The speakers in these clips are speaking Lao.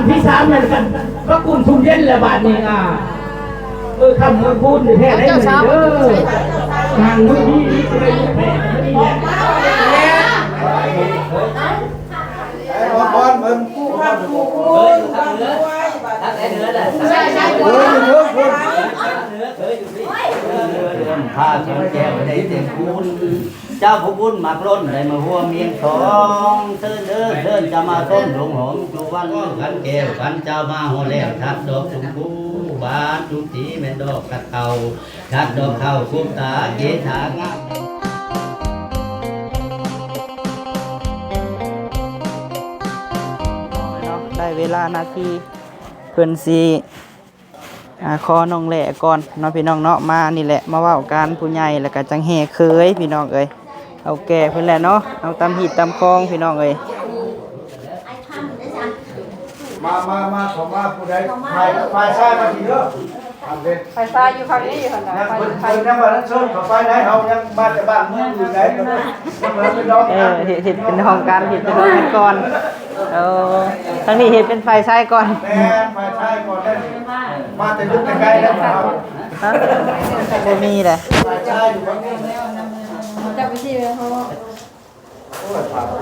ທີສາມນັ້ນກັນ ມາກຸ້ມທຸ່ມເຢັນແລ້ວບາດນີ້ ອ່າ ເອີ ຄຳເມືອງຄູນແທ້ໆ ເດີ ທາງເມືອງນີ້ນີ້ແທ້ ນີ້ແຫຼະ ພາຊົນແກ້ວໄດ້ເຕັມພູນ ເຈົ້າຜູ້ບຸນມັກລົ້ນໄດ້ມາຮ່ວມຮຽງສອງ ເຊີນເດີ ເຊີນຈະມາຊົມດົງຫອມສຸວັນ ຂັນແກ້ວຂັນເຈົ້າມາຮອດແລ້ວ ທັດດອກຊົມພູ ບານຈຸຕິແມ່ນດອກຂັດເຂົ້າ ທັດດອກເຂົ້າກຸບຕາເກດຖາງາມ. ໄດ້ເວລານາທີເພິ່ນຊິ ອ່າ ຂໍນ້ອງແຫຼກ່ອນເນາະພີ່ນ້ອງເນາະ ມານີ້ແຫຼະ ມາເວົ້າກັນຜູ້ໃຫຍ່ ແລ້ວກະຈັ່ງແຫ່ເຂີຍພີ່ນ້ອງເອີຍ ເຖົ້າແກ່ເພິ່ນແຫຼະເນາະ ເອົາຕາມຮີດຕາມຄອງພີ່ນ້ອງເອີຍ. ມາ ມາ ມາ ເຂົ້າມາ ຜູ້ໃດ ຝ່າຍ ຝ່າຍຊາຍມາພີ້ເດີ ຝ່າຍຊາຍຢູ່ຝັ່ງນີ້ຫັ້ນນະ ຍັງ ເພິ່ນ ເພິ່ນຍັງບໍ່ທັນເຊີນເຂົ້າໄປໃດ ເຮົາຍັງມາແຕ່ບ້ານເມືອງອື່ນໃດ ຍັງບໍ່ທັນເປັນດອກ ເອີ ເຮັດ ເຮັດເປັນຫ້ອງການ ເຮັດເປັນຫ້ອງການກ່ອນ. ເອີ ທາງນີ້ເຮັດເປັນຝ່າຍຊາຍກ່ອນ ແມ່ນ ຝ່າຍຊາຍກ່ອນເດ້ ມາແຕ່ລຶກແຕ່ໄກແລ້ວ ຮະ ບໍ່ມີເດ້ ຝ່າຍຊາຍຢູ່ຝັ່ງນີ້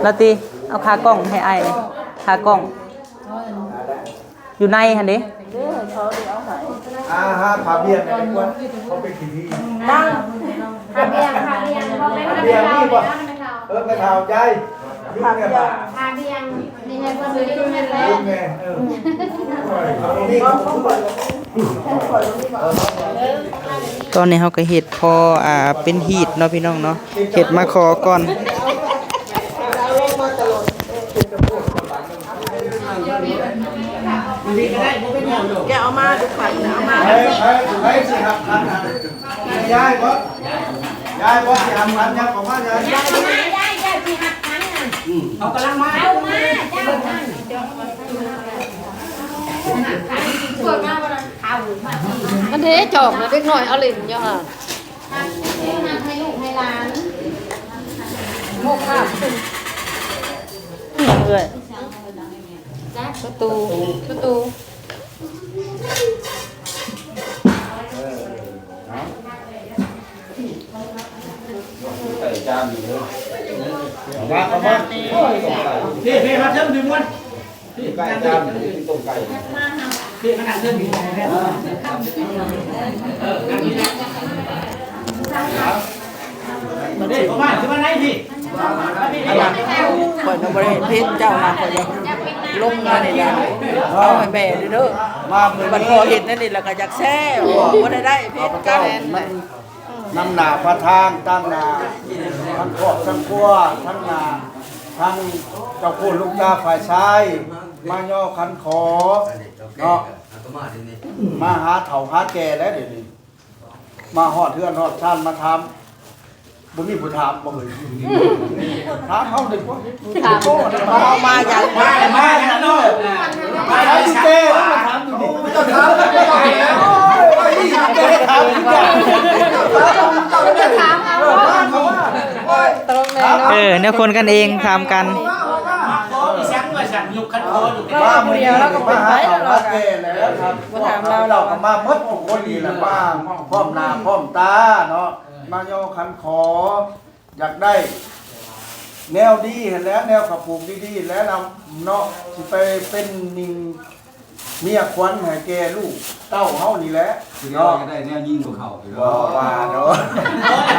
ລາຕີ ເອົາຂາກ້ອງໃຫ້ອ້າຍແດ່ ຂາກ້ອງ ຢູ່ໃນຫັ້ນເດ້ ອ່າ ຫາຜ້າບ່ຽງໃຫ້ກ່ອນ ເຂົາເປັນຂີ້ດີ ຜ້າບ່ຽງ ຜ້າບ່ຽງ ບໍ່ແມ່ນຜ້າບ່ຽງນີ້ບໍ່ ເອີ ແມ່ເຖົ້າ ຍາຍ ຍຸງແມ່ ຜ້າບ່ຽງ ນີ້ໃຫ້ເພິ່ນໄປຍຸງແມ່ນແລ້ວ ຍຸງແມ່ ເອີ ຕອນນີ້ເຮົາກໍເຮັດພໍ ອ່າ ເປັນຮີດເນາະພີ່ນ້ອງເນາະ ເຮັດມາຂໍກ່ອນ. ແກເອົາມາດູຂວັນ ເອົາມາ ໃຜ ໃຜ ໃຜຊິຮັບຂັນນະ ຍາຍບໍ່ ຍາຍບໍ່ຊິຮັບຂັນ ຍັບເຂົ້າມາຍາຍ ຍາຍ ຍາຍ ຍາຍຊິຮັບຂັນນະ ອືມ ເຂົາກຳລັງມາ ເອົາມາ ເຈົ້າ ອັນເດ້ຈອກນະ ເດັກນ້ອຍເອົາຫຼິ້ນຢູ່ຫັ້ນ ໃຫ້ລູກໃຫ້ຫຼານ ໂມກຄາບຂຶ້ນ ເອື້ອຍ ປະຕູ ປະຕູ ໃສ່ຈານຢູ່ເດີ ມາ ເຂົ້າມາ ນີ້ ນີ້ ມາເຊີນ ພີ່ມ່ວນ ນີ້ ໃກ້ຈານ ນີ້ ຕົ້ມໄກ່ ນີ້ ມານັ່ງເທິງ ນີ້ ເອີ ນີ້ ເຂົ້າມາ ເຂົ້າມາໃນ ນີ້ ອັນນັ້ນ ຂ້ອຍນະບໍ່ໄດ້ເຫັນເຈົ້ານະ ຂ້ອຍຢາກລົງມານີ້ນະ ເອົາໃຫ້ແມ່ເດີ ມາມື້ນີ້ ບັດພໍເຫັນອັນນີ້ແລ້ວກໍຢາກແຊວ ບໍ່ໄດ້ໄດ້ເຫັນກັນ ນຳໜ້າພະທາງ ຕາງໜ້າທັງຄອບທັງຄົວ ທັງໜ້າ ທັງເຈົ້າຄູນລູກຕາຝ່າຍຊາຍ ມາຍໍຂັນຂໍເນາະ ມາຫາເຖົ້າຫາແກ່ແລ້ວດຽວນີ້ ມາຮອດເຮືອນຮອດຊານ ມາຖາມ ບໍ່ມີຜູ້ຖາມບໍ່ເອີຍ ຖາມເຮົາເດ້ບໍ່ ຖາມ ເຮົາມາຫຍັງ ມາ ມາຫຍັງເນາະ ມາຖາມແກ່ ມາຖາມຢູ່ນີ້ ເຈົ້າຖາມ ເຈົ້າຖາມ ເຈົ້າຖາມ ເຈົ້າຖາມ ເຈົ້າຖາມ ເຈົ້າຖາມ ຕະຫຼົກແນ່ເນາະ ເອີ ແນວຄົນກັນເອງຖາມກັນ ມາຜູ້ດຽວລາວກໍເປັນໄປແລ້ວ ມາຫາເຖົ້າຫາແກ່ແລ້ວ ບໍ່ຖາມລາວ ເຈົ້າກໍມາໝົດທຸກຄົນນີ້ແຫຼະ ມາພ້ອມໜ້າພ້ອມຕາເນາະ ມາຍໍຂັນຂໍ ຢາກໄດ້ແນວດີຫັ້ນແຫຼະ ແນວເຂົ້າປູກດີໆແຫຼະເນາະ ຊິໄປເປັນໜິ່ງເມຍຂວັນໃຫ້ແກ່ລູກເຕົ້າເຮົານີ້ແຫຼະ ຊິໄດ້ ເນາະ ໄດ້ແນວຍິງບໍ່ເຂົ້າ ບໍ່ວ່າດອກ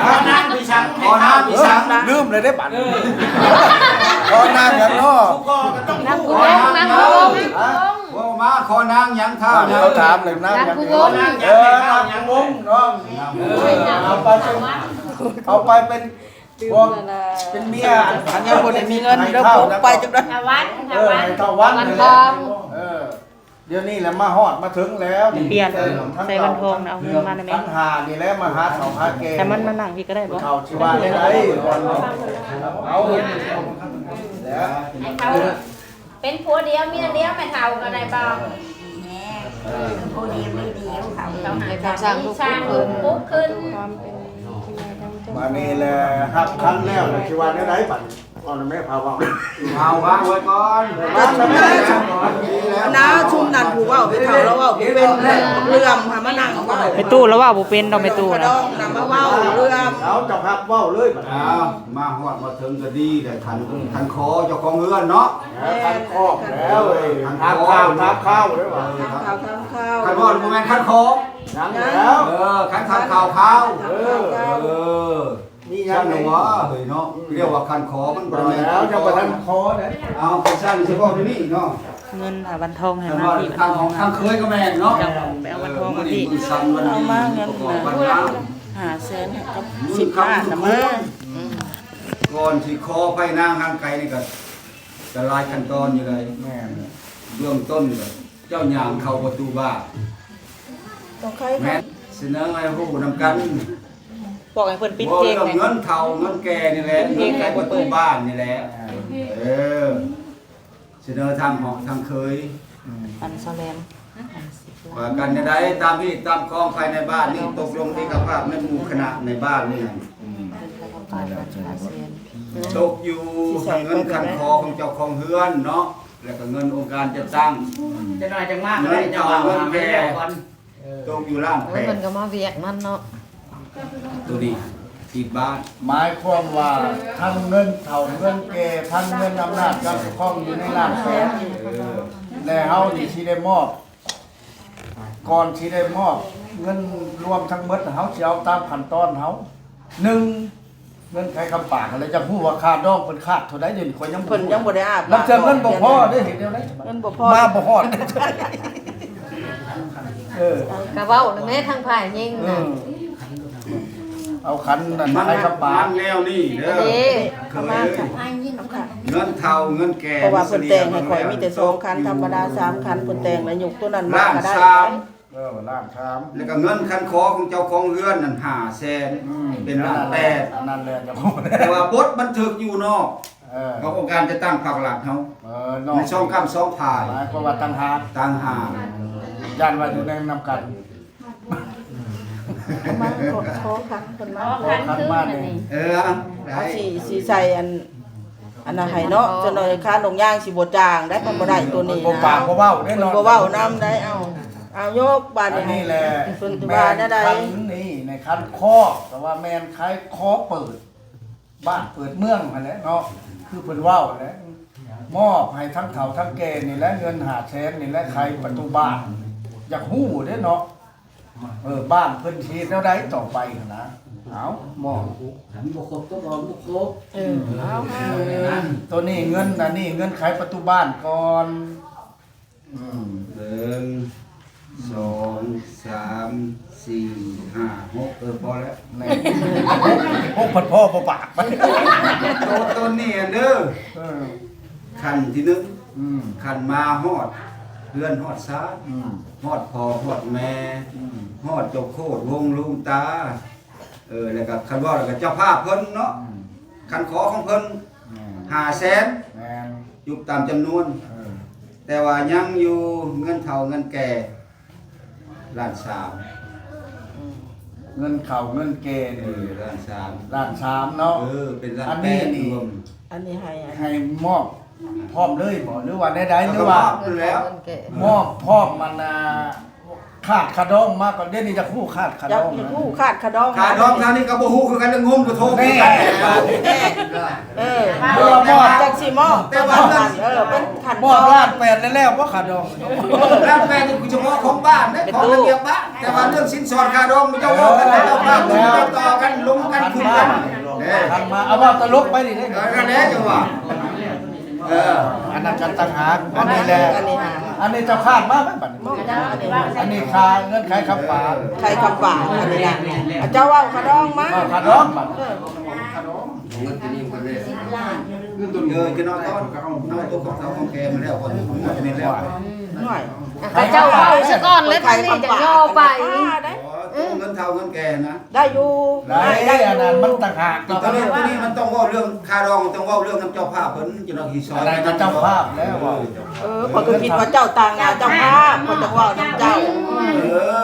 ຂໍນາງໄປສັງ ຂໍນາງໄປສັງ ລືມເລີຍເດ້ບັດນີ້ ຂໍນາງຫຍັງເນາະ ນາງຄູວົງ ນາງຄູວົງ ເວົ້າມາ ຂໍນາງຫຍັງ ທ້າວນາງ ເຂົາຖາມເລື່ອງນາງຫຍັງ ນາງຄູວົງ ເອີ ນາງຄູວົງເນາະ ເອົາໄປເປັນ ເອົາໄປເປັນ ບໍ່ ເປັນເມຍ ອັນຍັງບໍ່ໄດ້ມີເງິນເດີ ປຸກໄປຈັ່ງໃດ ເອີ ໃຫ້ທ້າວວັນ ວັນທອງ ເອີ ດຽວນີ້ແຫຼະມາຮອດມາເຖິງແລ້ວ ປ່ຽນ ເອີ ໃສ່ວັນທອງນະ ເອົາເງິນມານຳແມ່ ຂັນຫ້ານີ້ແຫຼະ ມາຫາເຖົ້າຫາແກ່ ໃຫ້ມັນມານັ່ງພີ້ກໍໄດ້ບໍ່ ເຖົ້າຊິວ່າແນວໃດ ເອົາ ເປັນຜົວດຽວເມຍດຽວ ແມ່ເຖົ້າກໍໄດ້ບໍ່ ແມ່ ເອີ ເປັນຜົວດຽວເມຍດຽວ ເຂົາ ເຂົາໃຫ້ເຂົາສ້າງລູກປຸກຂຶ້ນ ບາດນີ້ແຫຼະ ຮັບຂັນແລ້ວ ຊິວ່າແນວໃດບັດນີ້ ກ່ອນແມ່ພາເວົ້າ ເອົາວາງໄວ້ກ່ອນ ນະ ຊຸມນັ້ນຜູ້ເວົ້າ ແມ່ເຖົ້າລາວເວົ້າບໍ່ເປັນ ເລື່ອມຫາມານັ່ງເວົ້າ ແມ່ຕູ້ລາວເວົ້າບໍ່ເປັນດອກ ແມ່ຕູ້ນະ ມາເວົ້າເລື່ອມ ເອົາ ເຈົ້າພາບເວົ້າເລີຍບັດນີ້ ເອົາ ມາຮອດມາເຖິງກໍດີແລ້ວ ຄັນ ຄັນຂໍເຈົ້າຂອງເຮືອນເນາະ ເອີ ຄັນຂໍແລ້ວ ເອີ ຄັນຂໍ ຖາມຂ່າວ ຖາມຂ່າວເດ້ວ່າ ເອີ ຖາມຂ່າວ ຖາມຂ່າວ ຄັນເວົ້າບໍ່ແມ່ນຄັນຂໍ ຍັງແລ້ວ ເອີ ຄັນຖາມຂ່າວ ເອີ ມີຫຍັງ ຊັ້ນວ່າເຮີຍເນາະ ອືມ ເອີ້ນວ່າຄັນຂໍ ມັນບໍ່ແມ່ນ ແລ້ວຍັງບໍ່ທັນຂໍເດ້ ເອົາ ຄັນຊັ້ນຊິເວົ້າຢູ່ນີ້ເນາະ ເງິນຫາວັນທອງໃຫ້ມາທີ່ ຄັນເຄີຍກໍແມ່ນເນາະ ເຈົ້າໄປເອົາວັນທອງມາທີ່ ເອີ ມື້ນີ້ມື້ສັນວັນດີ ເອົາມາເງິນ ປະກອບວັນງາມ ຫ້າແສນກັບສິບລ້ານນະມາ ອືມ ກ່ອນຊິຂໍໄພນາງທາງໄກນີ້ກໍ ກໍຫຼາຍຂັ້ນຕອນຢູ່ໃດ໋ ແມ່ນ ເບື້ອງຕົ້ນກໍເຈົ້າຍ່າງເຂົ້າປະຕູບ້ານ ຕ້ອງໄຂ ແມ່ນ ສະເໜີໃຫ້ຮູ້ນຳກັນ ບອກໃຫ້ເພິ່ນປິດເພງ ເວົ້າເລື່ອງເງິນເຖົ້າເງິນແກ່ນີ້ແຫຼະ ເງິນໄຂປະຕູບ້ານນີ້ແຫຼະ ເອີ ສະເໜີທາງເຮົາທາງເຄີຍ ອືມ ອັນຊາວແຫຼມ ວ່າກັນແນວໃດ ຕາມຮີດຕາມຄອງພາຍໃນບ້ານນີ້ ຕົກລົງເອກະພາບໃນໝູ່ຄະນະໃນບ້ານນີ້ ອືມ ຕົກຢູ່ເງິນຄັນຂໍຂອງເຈົ້າຂອງເຮືອນເນາະ ແລ້ວກໍເງິນອົງການຈັດຕັ້ງ ຈັກໜ້ອຍຈັ່ງມາກໍໄດ້ ເຈົ້າວ່າເງິນແກ່ ຕົກຢູ່ລ້ານແປດ ໂອ້ຍ ເພິ່ນກໍມາວຽກນັ້ນເນາະ ໂຕນີ້ຕິດບ້ານ ໝາຍຄວາມວ່າທັງເງິນເຖົ້າເງິນແກ່ ທັງເງິນອຳນາດການປົກຄອງຢູ່ໃນລ້ານແປດ ເອີ ແລະເຮົານີ້ຊິໄດ້ມອບ ກ່ອນຊິໄດ້ມອບເງິນລວມທັງໝົດ ເຮົາຊິເອົາຕາມຂັ້ນຕອນເຮົາ ໜຶ່ງ ເງິນໄຂຄຳປາກ ແລ້ວຈະຮູ້ວ່າຄ່າດອງເພິ່ນຂາດເທົ່າໃດ ດຽວນີ້ຂ້ອຍຍັງ ເພິ່ນຍັງບໍ່ໄດ້ອາບ ລາງເທື່ອເງິນບໍ່ພໍເດ້ ເຮັດແນວໃດ ເງິນບໍ່ພໍ ມາບໍ່ຮອດ ເອີ ກະເວົ້ານຳແມ່ທາງຝ່າຍຍິງ ເອີ ນະ ເອົາຂັນນັ້ນໄຂຄຳປາກ ມັນແນວນີ້ເດີ ເອີ ເຄີຍ ເງິນເຖົ້າເງິນແກ່ ເພາະວ່າເພິ່ນແຕ່ງໃຫ້ຂ້ອຍມີແຕ່ສອງຂັນ ທຳມະດາສາມຂັນ ເພິ່ນແຕ່ງແລ້ວຍົກໂຕນັ້ນມາກໍໄດ້ ລ້ານສາມ ເອີ ລ້ານສາມ ແລ້ວກໍເງິນຄັນຂໍຂອງເຈົ້າຂອງເຮືອນນັ້ນຫ້າແສນ ອືມ ເປັນລ້ານແປດ ອັນນັ້ນແຫຼະ ເຈົ້າຂອງ ແຕ່ວ່າບົດບັນທຶກຢູ່ນອກ ເອີ ຂອງອົງການຈັດຕັ້ງພາກລັດເຮົາ ເອີ ນອກ ໃນຊ່ອງກ້ຳຊ່ອງພາຍ ໝາຍຄວາມວ່າຕ່າງຫາກ ຕ່າງຫາກ ຢ້ານວ່າຢູ່ໃນນຳກັນ ມາຂໍ ຂໍຄັນເພິ່ນມາ ຂໍຄັນຄືມານີ້ ເອີ ໄດ້ ເຮົາຊິ ຊິໃສ່ອັນ ອັນນັ້ນໃຫ້ເນາະ ຈັ່ງໜ້ອຍຄານນົງຍ່າງຊິບໍ່ຈ້າງໄດ້ ເພິ່ນບໍ່ໄດ້ໂຕນີ້ນະ ບໍ່ປາກບໍ່ເວົ້າເດ້ເນາະ ເພິ່ນບໍ່ເວົ້ານຳໄດ້ ເອົາ ເອົາຍົກບາດນີ້ ອັນນີ້ແຫຼະ ເພິ່ນວ່າແນວໃດ ຄັນນີ້ ໃນຄັນຂໍ ແຕ່ວ່າແມ່ນໄຂຂໍເປີດບ້ານເປີດເມືອງຫັ້ນແຫຼະເນາະ ຄືເພິ່ນເວົ້າຫັ້ນແຫຼະ ມອບໃຫ້ທັງເຖົ້າທັງແກ່ນີ້ແຫຼະ ເງິນຫ້າແສນນີ້ແຫຼະ ໄຂປະຕູບ້ານ ຢາກຮູ້ເດ້ເນາະ ເອີ ບ້ານເພິ່ນຊິເຮັດແນວໃດຕໍ່ໄປຫັ້ນນະ ເອົາ ມອບ ຄັນບໍ່ຄົບກໍບໍ່ຄົບ ເອີ ເອົາ ໂຕນີ້ເງິນ ອັນນີ້ເງິນໄຂປະຕູບ້ານກ່ອນ ອືມ ໜຶ່ງ ສອງ ສາມ ສີ່ ຫ້າ ຫົກ ເອີ ພໍແລ້ວ ແມ່ນ ຫົກພັນພໍບໍ່ປາກ ໂຕ ໂຕນີ້ອັນເດີ ເອີ ຂັ້ນທີໜຶ່ງ ອືມ ຂັ້ນມາຮອດເຮືອນຮອດຊານ ອືມ ຮອດພໍ່ຮອດແມ່ ອືມ ຮອດເຈົ້າໂຄດວົງລຸງຕາ ເອີ ແລ້ວກໍຄັນເວົ້າແລ້ວກໍເຈົ້າພາບເພິ່ນເນາະ ອືມ ຄັນຂໍຂອງເພິ່ນ ແມ່ນ ຫ້າແສນ ແມ່ນ ຢູ່ຕາມຈຳນວນ ເອີ ແຕ່ວ່າຍັງຢູ່ເງິນເຖົ້າເງິນແກ່ ລ້ານສາມ ອືມ ເງິນເຖົ້າເງິນແກ່ ເອີ ນີ້ ລ້ານສາມ ລ້ານສາມເນາະ ເອີ ເປັນລ້ານແປດ ອັນນີ້ນີ້ ລວມ ອັນນີ້ໃຫ້ ໃຫ້ມອບພ້ອມເລີຍບໍ່ ຫຼືວ່າແນວໃດ ຫຼືວ່າ ກໍມອບຢູ່ແລ້ວ ມອບພ້ອມ ອັນນ່າ ຂາດຄ່າດອງມາກ່ອນ ດຽວນີ້ຢາກຮູ້ຂາດຄ່າດອງ ຢາກຮູ້ຂາດຄ່າດອງ ຄ່າດອງທາງນີ້ກໍບໍ່ຮູ້ຄືກັນ ເລື່ອງງົມກໍໂທຄືກັນ ແນ່ ເອີ ບໍ່ມອບ ຈັກຊິມອບ ແຕ່ວ່າເລື່ອງ ເອີ ເປັນຂັ້ນຕອນ ມອບລ້ານແປດແລ້ວ ບໍ່ຄ່າດອງ ເອີ ລ້ານແປດນີ້ຄືສະເພາະຂອງບ້ານເດ້ ຂອງລະບຽບບ້ານ ແຕ່ວ່າເລື່ອງສິນສອດຄ່າດອງ ເຈົ້າເວົ້າກັນ ເຈົ້າພາບ ເຈົ້າຕໍ່ກັນ ລົງກັນ ຂຶ້ນກັນ ເອີ ຄັນມາ ເອົາເວົ້າຕະຫຼົກໄປນີ້ເດ້ ເອີ ນັ້ນແຫຼະ ຈັ່ງວ່າ ເອີ ອັນນັ້ນກໍຕ່າງຫາກ ອັນນີ້ແຫຼະ ອັນນີ້ຫາ ອັນນີ້ເຈົ້າຂາດມາໄປບັດນີ້ ອັນນີ້ຄ່າເງິນໄຂຄຳປາກ ໄຂຄຳປາກ ອັນນີ້ນະ ເຈົ້າເວົ້າຄ່າດອງມາ ເວົ້າຄ່າດອງບັດ ເອີ ເອີ ຈະນອນຕອນ ເອົາຕົວຂອງເຖົ້າຂອງແກ່ມາແລ້ວກ່ອນ ໝົດນີ້ແລ້ວ ໜ້ອຍ ເຂົາເຈົ້າເວົ້າຊະກ່ອນເລີຍ ບັດນີ້ຈັ່ງຍໍໄປ ເອີ ເງິນເຖົ້າເງິນແກ່ນະ ໄດ້ຢູ່ ໄດ້ ໄດ້ ໄດ້ ອັນນັ້ນມັນຕ່າງຫາກ ຕົວນີ້ ຕົວນີ້ມັນຕ້ອງເວົ້າເລື່ອງຄ່າດອງ ຕ້ອງເວົ້າເລື່ອງນຳເຈົ້າພາບເພິ່ນ ເຈົ້າໜ້າທີ່ຊອຍ ອັນນັ້ນກໍເຈົ້າພາບແລ້ວ ເອີ ເອີ ຂ້ອຍກໍຄິດວ່າເຈົ້າຕ່າງໜ້າເຈົ້າພາບ ຂ້ອຍຕ້ອງເວົ້ານຳເຈົ້າ ເອີ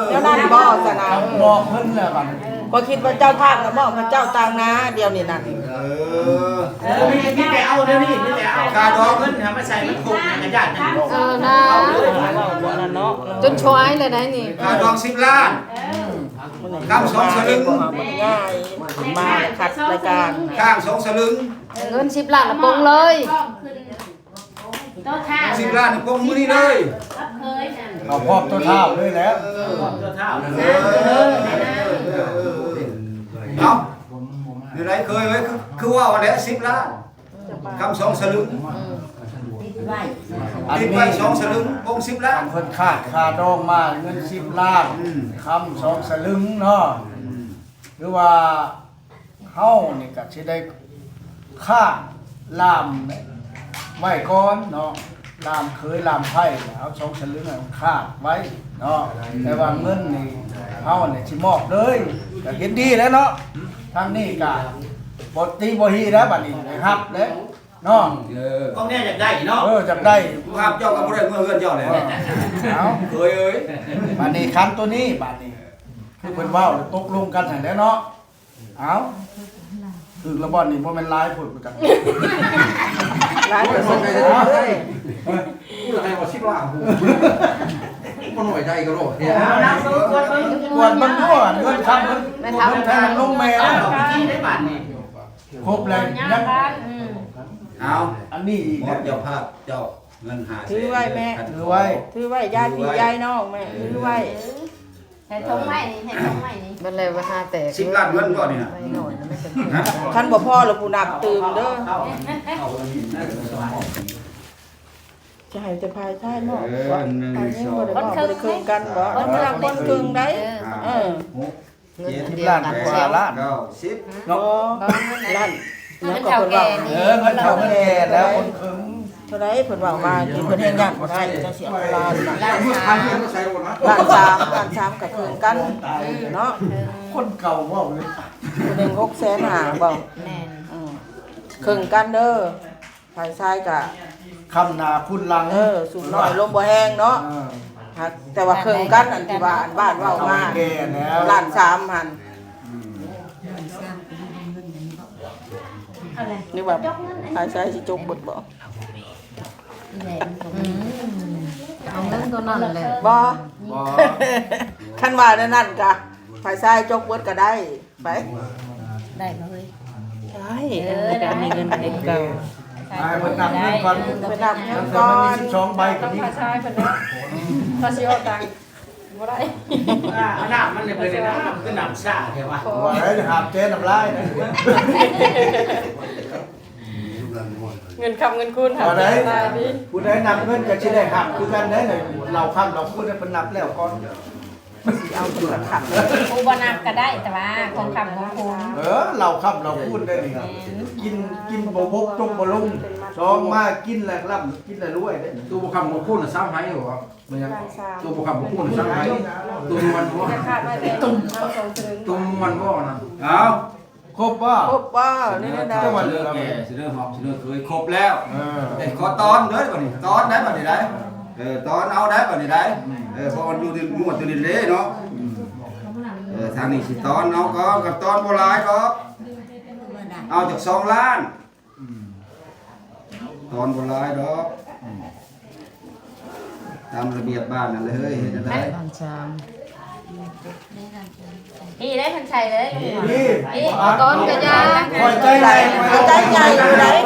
ແນວນັ້ນບໍ່ຊັ້ນນະ ບອກເພິ່ນແລ້ວບັດ ເອີ ຂ້ອຍຄິດວ່າເຈົ້າພາກນະ ມອບໃຫ້ເຈົ້າຕ່າງໜ້າດຽວນີ້ນັ້ນ. ເອີ ເອີ ມີ ມີແຕ່ເອົາແນວນີ້ ມີແຕ່ເອົາຄ່າດອງເງິນຫັ້ນມາໃສ່ມັນຄົບ ມັນກະຢ້ານນະ. ເອີ ນະ ຈົນຊວຍແລ້ວໄດ໋ນີ້. ຄ່າດອງສິບລ້ານ ຄຳສອງສະລຶງ ມາຂັດລາຍການ ຄ້າງສອງສະລຶງ. ເງິນສິບລ້ານນະ ປົງເລີຍ. ສິບລ້ານປົງມື້ນີ້ເລີຍ. ເອົາພ້ອມຕົວທ້າວເລີຍແຫຼະ. ເອີ ພ້ອມຕົວທ້າວ. ເອົາ ແນວໃດເຄີຍເອີຍ ຄື ຄືເວົ້າຫັ້ນແຫຼະ ສິບລ້ານ ຄຳສອງສະລຶງ. ຕິດໄວ້ ຕິດໄວ້ສອງສະລຶງ ປົງສິບລ້ານ. ເພິ່ນຂາດຄ່າດອງມາເງິນສິບລ້ານ ອືມ ຄຳສອງສະລຶງເນາະ. ອືມ ຄືວ່າ ເຮົານີ້ກະຊິໄດ້ຄ້າງລ່າມໄວ້ກ່ອນເນາະ ລ່າມເຂີຍລ່າມໃພ້ ເອົາສອງສະລຶງຫັ້ນຄ້າງໄວ້ເນາະ. ແຕ່ວ່າເງິນນີ້ເຮົານີ້ຊິມອບເລີຍ ກະເຫັນດີແລ້ວເນາະ. ທາງນີ້ກະບໍ່ຕີບໍ່ຮີແລ້ວ ບາດນີ້ໄດ້ຮັບແລ້ວເນາະ. ເອີ ຕ້ອງແນ່ຢາກໄດ້ເນາະ. ເອີ ຢາກໄດ້ ຜູ້ຮັບເຈົ້າກະບໍ່ໄດ້ເມືອເຮືອນເຈົ້າແລ້ວ. ເອົາ ເອີຍ ເອີຍ ບາດນີ້ຄັນໂຕນີ້ ບາດນີ້ ຄືເພິ່ນເວົ້າ ຕົກລົງກັນຫັ້ນແຫຼະເນາະ. ເອົ້າ ຖືກລະບ່ອນນີ້ ບໍ່ແມ່ນຫຼາຍໂພດບໍ່ຈັກ. ຫຼາຍກວ່າສິບເລີຍ. ກູລະໃຫ້ວ່າສິບລ້ານ ກູບໍ່ນ້ອຍໃຈກະໂລດ. ກວດເບິ່ງດູ ເງິນຄຳເພິ່ນ ແມ່ເຖົ້າ ເງິນແທ້ລົງແມ່ ເອົາໄດ້ບາດນີ້ ຄົບແລ້ວຍັງ. ເອົາ ອັນນີ້ອີກ ເຈົ້າພາບ ເຈົ້າ ເງິນຫ້າແສນ ຖືໄວ້ແມ່ ຖືໄວ້ ຖືໄວ້ ຍາຍພີ່ຍາຍນ້ອງແມ່ ຖືໄວ້. ໃຫ້ຖົງໄວ້ນີ້ ໃຫ້ຖົງໄວ້ນີ້ ມັນແລ້ວວ່າຫາແຕກ ສິບລ້ານເງິນບໍ່ນີ້ນະ? ຄັນບໍ່ພໍລະຜູ້ນັບຕື່ມເດີ. ຈະໃຫ້ແຕ່ຝ່າຍຊາຍມອບ ເອີ ບໍ່ໄດ້ ບໍ່ໄດ້ເຄິ່ງກັນບໍ່? ເອົາມານຳຄົນເຄິ່ງໄດ໋. ເອີ ຫົກ ເຈັດ ສິບລ້ານກວ່າລ້ານ ເກົ້າ ສິບ ເນາະ ລ້ານ. ເອີ ເງິນເຖົ້າແກ່ແລ້ວຄົນເຄິ່ງ. ເທົ່າໃດເພິ່ນເວົ້າມາ ເພິ່ນແຮງຍາກບໍ່ໄດ້ ຈັ່ງຊິເອົາລ້ານນະ. ລ້ານສາມ ລ້ານສາມກະເຄິ່ງກັນເນາະ. ຄົນເກົ່າເວົ້າເລີຍ ຜູ້ໜຶ່ງຫົກແສນຫ້າບໍ່? ແມ່ນ ເຄິ່ງກັນເດີ. ຝ່າຍຊາຍກະຄຳໜ້າຄູນຫຼັງ ເອີ ສູບໜ້ອຍລົມບໍ່ແຮງເນາະ. ແຕ່ວ່າເຄິ່ງກັນ ອັນທີ່ວ່າອັນບ້ານເວົ້າມາ ລ້ານສາມຫັ້ນ. ອືມ ຫຼືວ່າຝ່າຍຊາຍຊິຈົກເບິດບໍ່? ອືມ ເອົາເງິນໂຕນັ້ນແຫຼະ. ບໍ່ ບໍ່ ຄັນວ່າແນວນັ້ນກະ ຝ່າຍຊາຍຈົກເບິດກະໄດ້. ໄປ ໄດ້ບໍ່ເຮີ້ຍ? ໄດ້ ເອີ ເອີ ກະມີເງິນເປັນເກົ່າ. ໃຫ້ເພິ່ນນັບເງິນກ່ອນ ເພິ່ນນັບເງິນກ່ອນ ມີສິບສອງໃບກະມີ. ພາຊາຍເພິ່ນເນາະ ພາຊິອອກຕັງບໍ່ໄດ້. ອ່າ ເອົານ້ຳມັນໃຫ້ເພິ່ນແດ່ນະ ຄືນ້ຳຊ້າແທ້ວະ. ວ່າໄດ້ຫາບແຈນ້ຳລາຍນະ. ເງິນຄຳເງິນຄູນຫາ ຜູ້ໃດນັບເງິນກະຊິໄດ້ຮັບຄືກັນເດ້. ເຫຼົ້າຄຳເຫຼົ້າຄູນໃຫ້ເພິ່ນນັບແລ້ວກ່ອນ. ຊິເອົາຜູ້ລະຄຳ ຜູ້ບໍ່ນັບກະໄດ້ ແຕ່ວ່າຂອງຄຳຂອງຄູນ. ເອີ ເຫຼົ້າຄຳເຫຼົ້າຄູນໄດ້ນີ້ ແມ່ນ ກິນ ກິນບໍ່ບົກ ຈົມບໍ່ລົງ. ສອງມາກິນແລ້ວລ່ຳ ກິນແລ້ວລວຍເດ້. ໂຕບໍ່ຄຳບໍ່ຄູນນະ ຊາວໄຮບໍ່? ແມ່ນຫຍັງ? ໂຕບໍ່ຄຳບໍ່ຄູນນະ ຊາວໄຮ. ໂຕມ່ວນບໍ່? ໂຕ ໂຕມ່ວນບໍ່ນັ້ນ? ເອົ້າ ຄົບບໍ່? ຄົບບໍ່? ນີ້ແຫຼະ ສະເໜີແກ່ ສະເໜີຮອບ ສະເໜີເຂີຍ ຄົບແລ້ວ. ເອີ ເອີ ຂໍຕອນເດີບາດນີ້ ຕອນໄດ້ບາດນີ້ໄດ໋. ເອີ ຕອນເອົາໄດ້ບາດນີ້ໄດ໋. ເອີ ເພາະວ່າຢູ່ທີ່ງວດຕົວນີ້ເດ້ເນາະ. ເອີ ທາງນີ້ຊິຕອນເອົາກ່ອນ ກະຕອນບໍ່ຫຼາຍດອກ ເອົາຈັກສອງລ້ານ. ອືມ ຕອນບໍ່ຫຼາຍດອກ. ອືມ ຕາມລະບຽບບ້ານຫັ້ນແຫຼະເຮີ້ຍ ເຮັດຈັ່ງໃດ? ລ້ານສາມ ນີ້ໄດ້ເພິ່ນໃສ່ເລີຍ. ນີ້ ນີ້ ຕອນກະຢ່າ ຂ້ອຍໃຈໃຫຍ່ ຂ້ອຍໃຈໃຫຍ່ຢູ່ໃດ໋.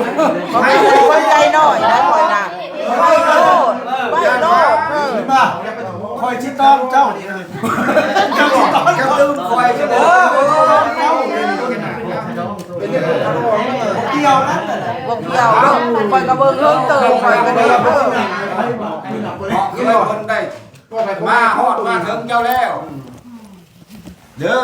ຂ້ອຍ ຂ້ອຍໃຈນ້ອຍນະ ຂ້ອຍນະ. ໄວ້ໂລດ ໄວ້ໂລດ. ເອີ ເຫັນບໍ່? ຂ້ອຍຊິຕອນເຈົ້ານີ້ນະ. ເຈົ້າຊິຕອນ ເຈົ້າຕື່ມຂ້ອຍຊິເດີ. ເອີ ຂ້ອຍຊິຕອນເຈົ້ານີ້ນະ. ບໍ່ກ່ຽວນະ ບໍ່ກ່ຽວ. ຂ້ອຍກະເບິ່ງເຮີ້ງເຕີບ ຂ້ອຍກະເບິ່ງເຮີ້ງ. ເພາະຄືວ່າເພິ່ນໄດ້ມາຮອດມາເຖິງເຈົ້າແລ້ວເດີ.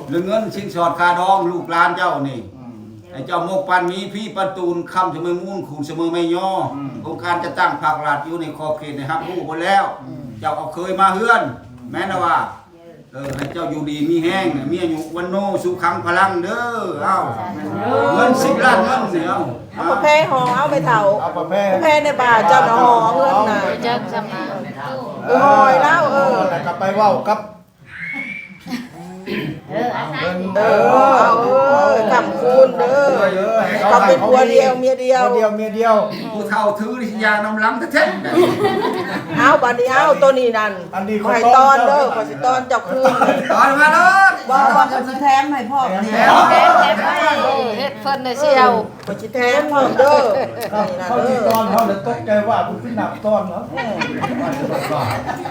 ເລື່ອງເງິນສິນສອດຄ່າດອງລູກຫຼານເຈົ້ານີ້ ອືມ ໃຫ້ເຈົ້າໝົກປານໝີ ພີປານຕູນ ຄຳສະເໝີມູນ ຄູນສະເໝີໄມ້ຍໍ. ອືມ ອົງການຈັດຕັ້ງພາກລັດຢູ່ໃນຂອບເຂດໄດ້ຮັບຮູ້ເບິດແລ້ວ. ອືມ ເຈົ້າເອົາເຂີຍມາເຮືອນ ອືມ ແມ່ນລະວ່າ ເອີ ໃຫ້ເຈົ້າຢູ່ດີມີແຮງ ມີອາຍຸວັນໂນສຸຂັງພະລັງເດີ. ເອົ້າ ເງິນສິບລ້ານເງິນນີ້ ເອົາ ເອົາປະແພຫໍ ເອົາໄປເຖົ້າ ເອົາປະແພ ປະແພໃນບ່າເຈົ້ານະ ຫໍເຮືອນນະ ຈັກຈຳນະ ເອີ ຫອຍລາວ ເອີ ແລ້ວກະໄປເວົ້າກັບ ເອີ ເອົາ ເອີ ເອົາເອີຍ ຄ້ຳຄູນເດີ ເຂົາເປັນຜົວດຽວເມຍດຽວ ຜົວດຽວເມຍດຽວ ຜູ້ເຖົ້າຖືຊິຍ່າງນຳຫຼັງແທ້ໆ ເອົາ ບາດນີ້ ເອົາ ໂຕນີ້ນັ້ນ ອັນນີ້ ຂ້ອຍໃຫ້ຕອນເດີ ຂ້ອຍຊິຕອນເຈົ້າຄືນ ຕອນມາໂລດ ບໍ່ ຂ້ອຍຊິແຖມໃຫ້ພ້ອມ ແຖມ ເອີ ເຮັດເພິ່ນໄດ້ຊິເອົາ ຂ້ອຍຊິແຖມພ້ອມເດີ ເຂົາຊິຕອນເຮົາລະຕົກໃຈວ່າ ຜູ້ຊິນັບຕອນເນາະ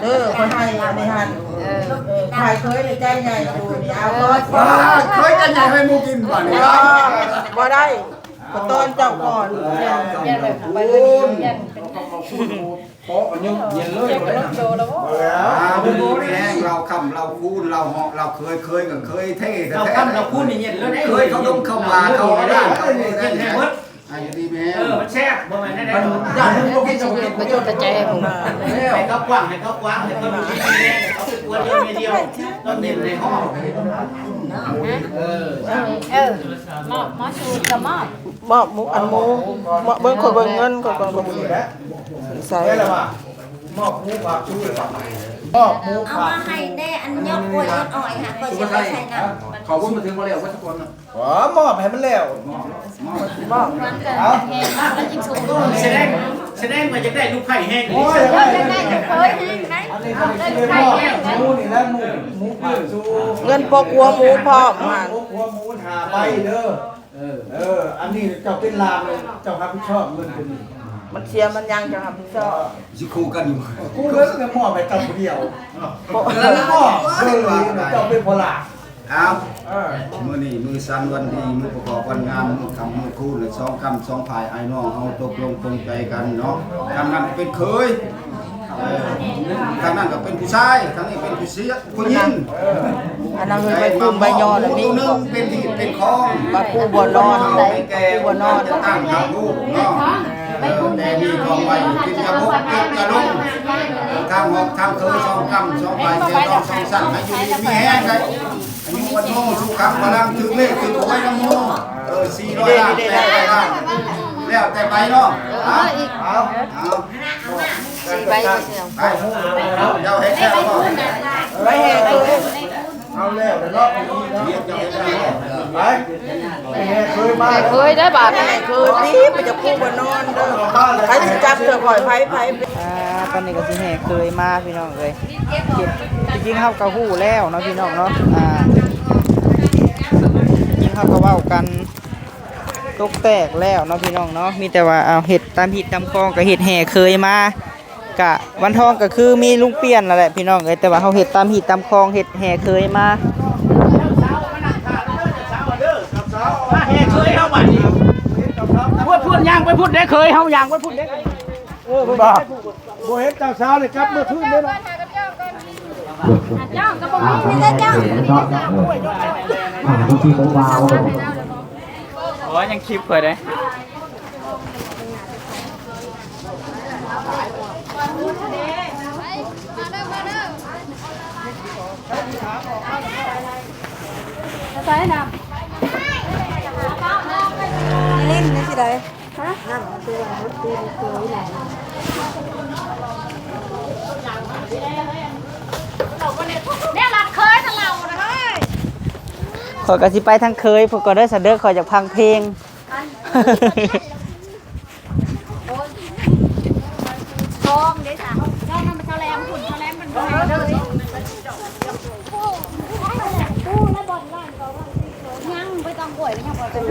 ເອີ ຂ້ອຍໃຫ້ອັນນີ້ຫັ້ນ ເອີ ເອີ ຂ້ອຍເຄີຍໃນໃຈໃຫຍ່ຢູ່ນີ້ ເອົາກ່ອນ ເຄີຍໃຈໃຫຍ່ໃຫ້ໝູ່ກິນບາດນີ້ ບໍ່ໄດ້ ຂ້ອຍຕອນເຈົ້າກ່ອນ ເພາະມັນຍັງເຢັນເລີຍ ອ່າ ຢູ່ດີມີແຮງ ເຫຼົ້າຄ້ຳເຫຼົ້າຄູນ ເຫຼົ້າເຫາະເຫຼົ້າເຄີຍ ເຄີຍກໍເຄີຍແທ້ ເຫຼົ້າຄ້ຳເຫຼົ້າຄູນນີ້ເຢັນເລີຍ ເຄີຍເຂົ້າດົງເຂົ້າປ່າ ເຂົ້າຮ້ານເຂົ້າເຮືອນ ເຮັດໃຫ້ໝົດ ອ່າ ຢູ່ດີມີແຮງ ເອີ ມັນແຊບ ບໍ່ແມ່ນແນວໃດດອກ ຢ້ານເພິ່ນບໍ່ກິນກໍບໍ່ກິນ ປະຈົນປະໄຈໃຫ້ໝູ່ ໃຫ້ເຂົາກວ້າງ ໃຫ້ເຂົາກວ້າງ ໃຫ້ເຂົາມີແຮງ ເຂົາເປັນຜົວດຽວເມຍດຽວ ຕ້ອງເນັ້ນໃຫ້ຮອດ ເອີ ເອີ ມອບ ມອບຊູກະມອບ ມອບໝູ ອັນໝູ ມອບ ເບິ່ງ ຂ້ອຍເບິ່ງເງິນ ຂ້ອຍເບິ່ງ ຂ້ອຍເບິ່ງ ໃສ່ ມອບໝູຝາກຊູເລີຍ ມອບໝູ ເອົາມາໃຫ້ແດ່ ອັນຍອດກ້ວຍຍອດອ້ອຍຫາ ຂ້ອຍຊິໄປໃສ່ນຳ ເຂົາບຸນມາເຖິງບໍ່ແລ້ວ ເບິດທຸກຄົນນະ ອໍ ມອບໃຫ້ມັນແລ້ວ ມອບ ມອບ ເອົາ ສະແດງ ສະແດງວ່າຢາກໄດ້ລູກໃພ້ແຮງ ໂອ້ຍ ຢາກໄດ້ລູກເຂີຍແຮງໄດ໋ ອັນນີ້ກໍຊິໄດ້ມອບໝູນີ້ແຫຼະ ໝູ ໝູຝາກຊູ ເງິນປົກຫົວໝູພ້ອມຫັ້ນ ປົກຫົວໝູຫ້າໃບເດີ ເອີ ເອີ ອັນນີ້ເຈົ້າເປັນຫຼານ ເຈົ້າຮັບຜິດຊອບເງິນຕົວນີ້ ມັນເສຍມັນຫຍັງເຈົ້າຮັບຜິດຊອບ ຊິຄູ່ກັນຢູ່ ເອີ ຄູ່ເລີຍ ກໍມອບໃຫ້ເຈົ້າຜູ້ດຽວ ເອີ ມອບເລີຍ ເຈົ້າເປັນພໍ່ຫຼານ ເອົາ ເອີ ມື້ນີ້ມື້ສັນວັນດີ ມື້ປະກອບວັນງາມ ມື້ຄ່ຳມື້ຄູນ ສອງກຳສອງຝ່າຍ ອ້າຍນ້ອງເຮົາຕົກລົງປົງໃຈກັນເນາະ ທາງນັ້ນເປັນເຂີຍ ເອີ ທາງນັ້ນກໍເປັນຜູ້ຊາຍ ທາງນີ້ເປັນຜູ້ຊາຍ ຜູ້ຍິງ ເອີ ອັນນັ້ນເພິ່ນໄປຄຸ້ມໃບຍອນ ອັນນີ້ ຜູ້ໜຶ່ງເປັນທີ່ເປັນຂອງ ບາດຜູ້ບໍ່ນອນ ຜູ້ບໍ່ນອນ ຕັ້ງທາງລູກເນາະ ເອີ ແຕ່ມີຂອງໄວ້ ກິນຢາບົກ ກິນຢາລົງ ທາງຮອກທາງເຄີຍ ສອງກຳສອງຝ່າຍ ແກ່ດອງສອງຊັ້ນ ໃຫ້ຢູ່ດີມີແຮງໄດ໋ ອາຍຸວັນໂນ ສຸຂັງ ພະລັງ ຖືກເລກຖືກຫວຍນຳໝູ່ ເອີ ສີ່ຮ້ອຍລ້ານ ແປດຮ້ອຍລ້ານ ແລ້ວແຕ່ໄປເນາະ ເອົາ ເອົາ ເອົາ ສີ່ໃບກໍຊິເອົາ ໄປ ເຈົ້າເຮັດແລ້ວບໍ່ ໄປແຫ່ເຂີຍ ເອົາແລ້ວເນາະ ໄປ ໄປແຫ່ເຂີຍມາ ແຫ່ເຂີຍໄດ້ບາດ ແຫ່ເຂີຍຕິ ໄປຈັບຜູ້ບໍ່ນອນເດີ ໃຜຊິຈັບເທື່ອຂ້ອຍ ໃຜ ໃຜ ອ່າ ຕອນນີ້ກໍຊິແຫ່ເຂີຍມາພີ່ນ້ອງເອີຍ ທີ່ຈິງເຮົາກໍຮູ້ແລ້ວເນາະພີ່ນ້ອງເນາະ ອ່າ ທີ່ຈິງເຮົາກໍເວົ້າກັນຕົກແຕກແລ້ວເນາະພີ່ນ້ອງເນາະ ມີແຕ່ວ່າເອົາເຮັດຕາມຮີດຕາມຄອງ ກໍເຮັດແຫ່ເຂີຍມາ ກະວັນທອງກໍຄືມີລຸງປ່ຽນນັ້ນແຫຼະພີ່ນ້ອງເອີຍ ແຕ່ວ່າເຮົາເຮັດຕາມຮີດຕາມຄອງ ເຮັດແຫ່ເຂີຍມາ ມາແຫ່ເຂີຍເຮົາບາດນີ້ ພຸ້ນ ພຸ້ນ ຍ່າງໄປພຸ້ນເດ້ ເຂີຍເຮົາຍ່າງໄປພຸ້ນເດ້ ເອີ ບໍ່ ບໍ່ເຫັນເຈົ້າສາວນີ້ກັບເມືອຄືນເດ້ເນາະ ເຈົ້າກໍບໍ່ມີເດ້ເຈົ້າ ອ່າ ບາງທີບໍ່ວ່າ ໂອ້ຍ ຍັງຄລິບຂ້ອຍເດ້ ໃສ່ນຳ ຫຼິ້ນໄດ້ຊິໄດ້ ຮະ ນຳ ແນວລັດເຄີຍທາງເຮົານະເຮີ້ຍ ຂ້ອຍກໍຊິໄປທາງເຄີຍພຸ້ນກ່ອນເດີ ຊັ້ນເດີ ຂ້ອຍຢາກຟັງເພງ ອັນ ໂອ້ຍ ທອງເດ້ສະ ທອງນຳຊາວແຫຼມພຸ້ນ ຊາວແຫຼມມັນບໍ່ໃຫ້ເລີຍ ຍັງບໍ່ຕ້ອງໂຫຍ ຍັງບໍ່ຕ້ອງ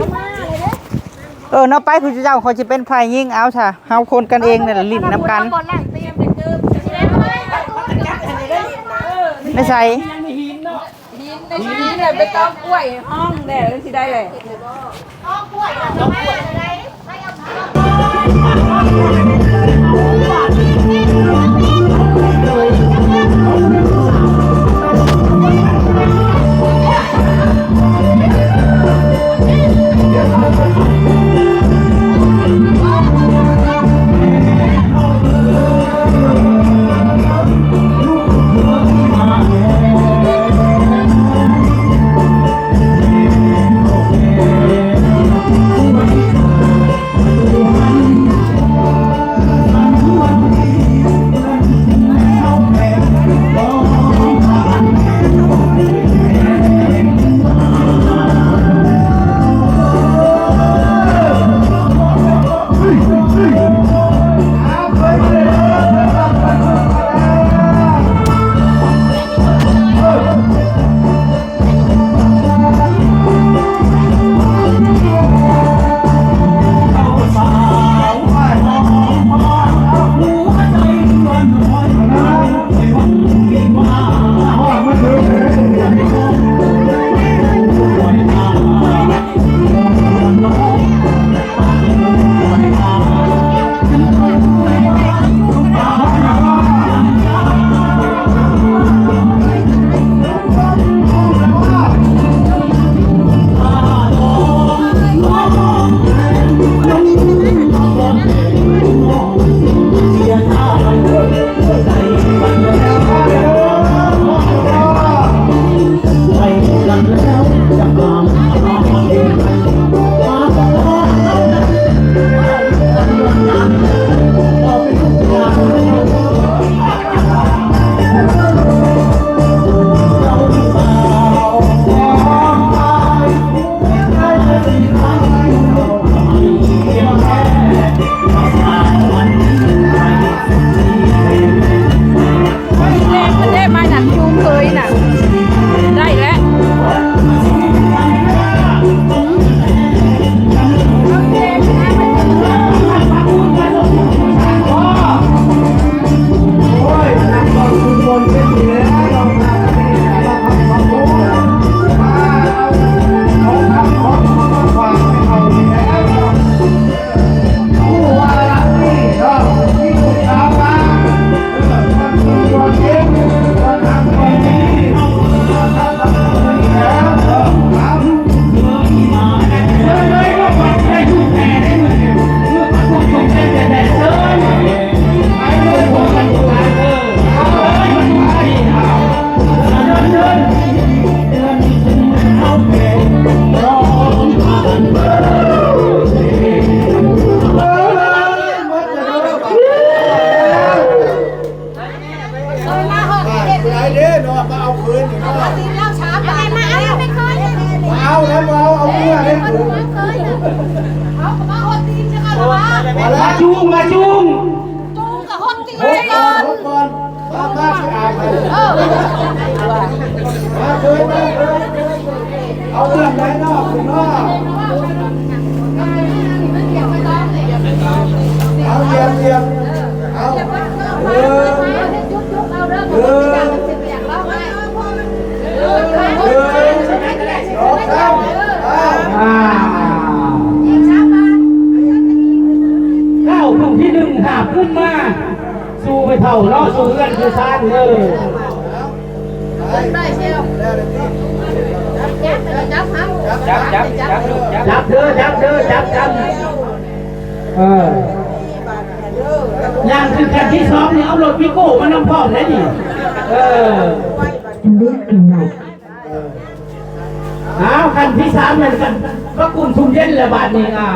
ເອີ ເນາະ ໄປຜູ້ເຈົ້າ ຂ້ອຍຊິເປັນຝ່າຍຍິງ ເອົາຊະ ເຮົາຄົນກັນເອງນີ້ແຫຼະ ຫຼິ້ນນຳກັນ ໃນໃສ? ຫີນ ຫີນແຫຼະ ໄປຕອກກ້ວຍຫ້ອງແດ່ ຊິໄດ້ແຫຼະ. ເອົາແລ້ວ ເອົາ ເອົາເມືອເດ້ ເອົາ ມາຫົດຕີນຈັກອັນລະວະ ມາຈູງ ມາຈູງ ຈູງກະຫົດຕີນກ່ອນ ຫົດກ່ອນ ມາ ມາຊິອາບໃຫ້ ເອີ ມາເດີ ມາເດີ ເອົາເລື່ອງໃດເນາະ ເນາະ ເອົາ ຢຽບ ຢຽບ ເອົາ ເອີ ເອີ ເອີ ສອງ ສາມ ເອົາ ອ້າວ ຜູ້ທີໜຶ່ງຫາບຂຶ້ນມາ ສູ່ແມ່ເຖົ້າເນາະ ສູ່ເຮືອນສູ່ຊານເດີ ຈັບ ຈັບ ຈັບ ຈັບ ຈັບ ຈັບເດີ ຈັບເດີ ຈັບ ຈັບ ເອີ ຍ່າງຂຶ້ນຂັ້ນທີສອງນີ້ ເອົາລົດວີໂກ້ມານຳພ້ອມໄດ໋ນີ້ ເອີ ເອີ ອ້າວ ຂັ້ນທີສາມນັ້ນ ຂັ້ນພະຄຸນທຸ່ມເຢັນແລ້ວບາດນີ້ ອ່າ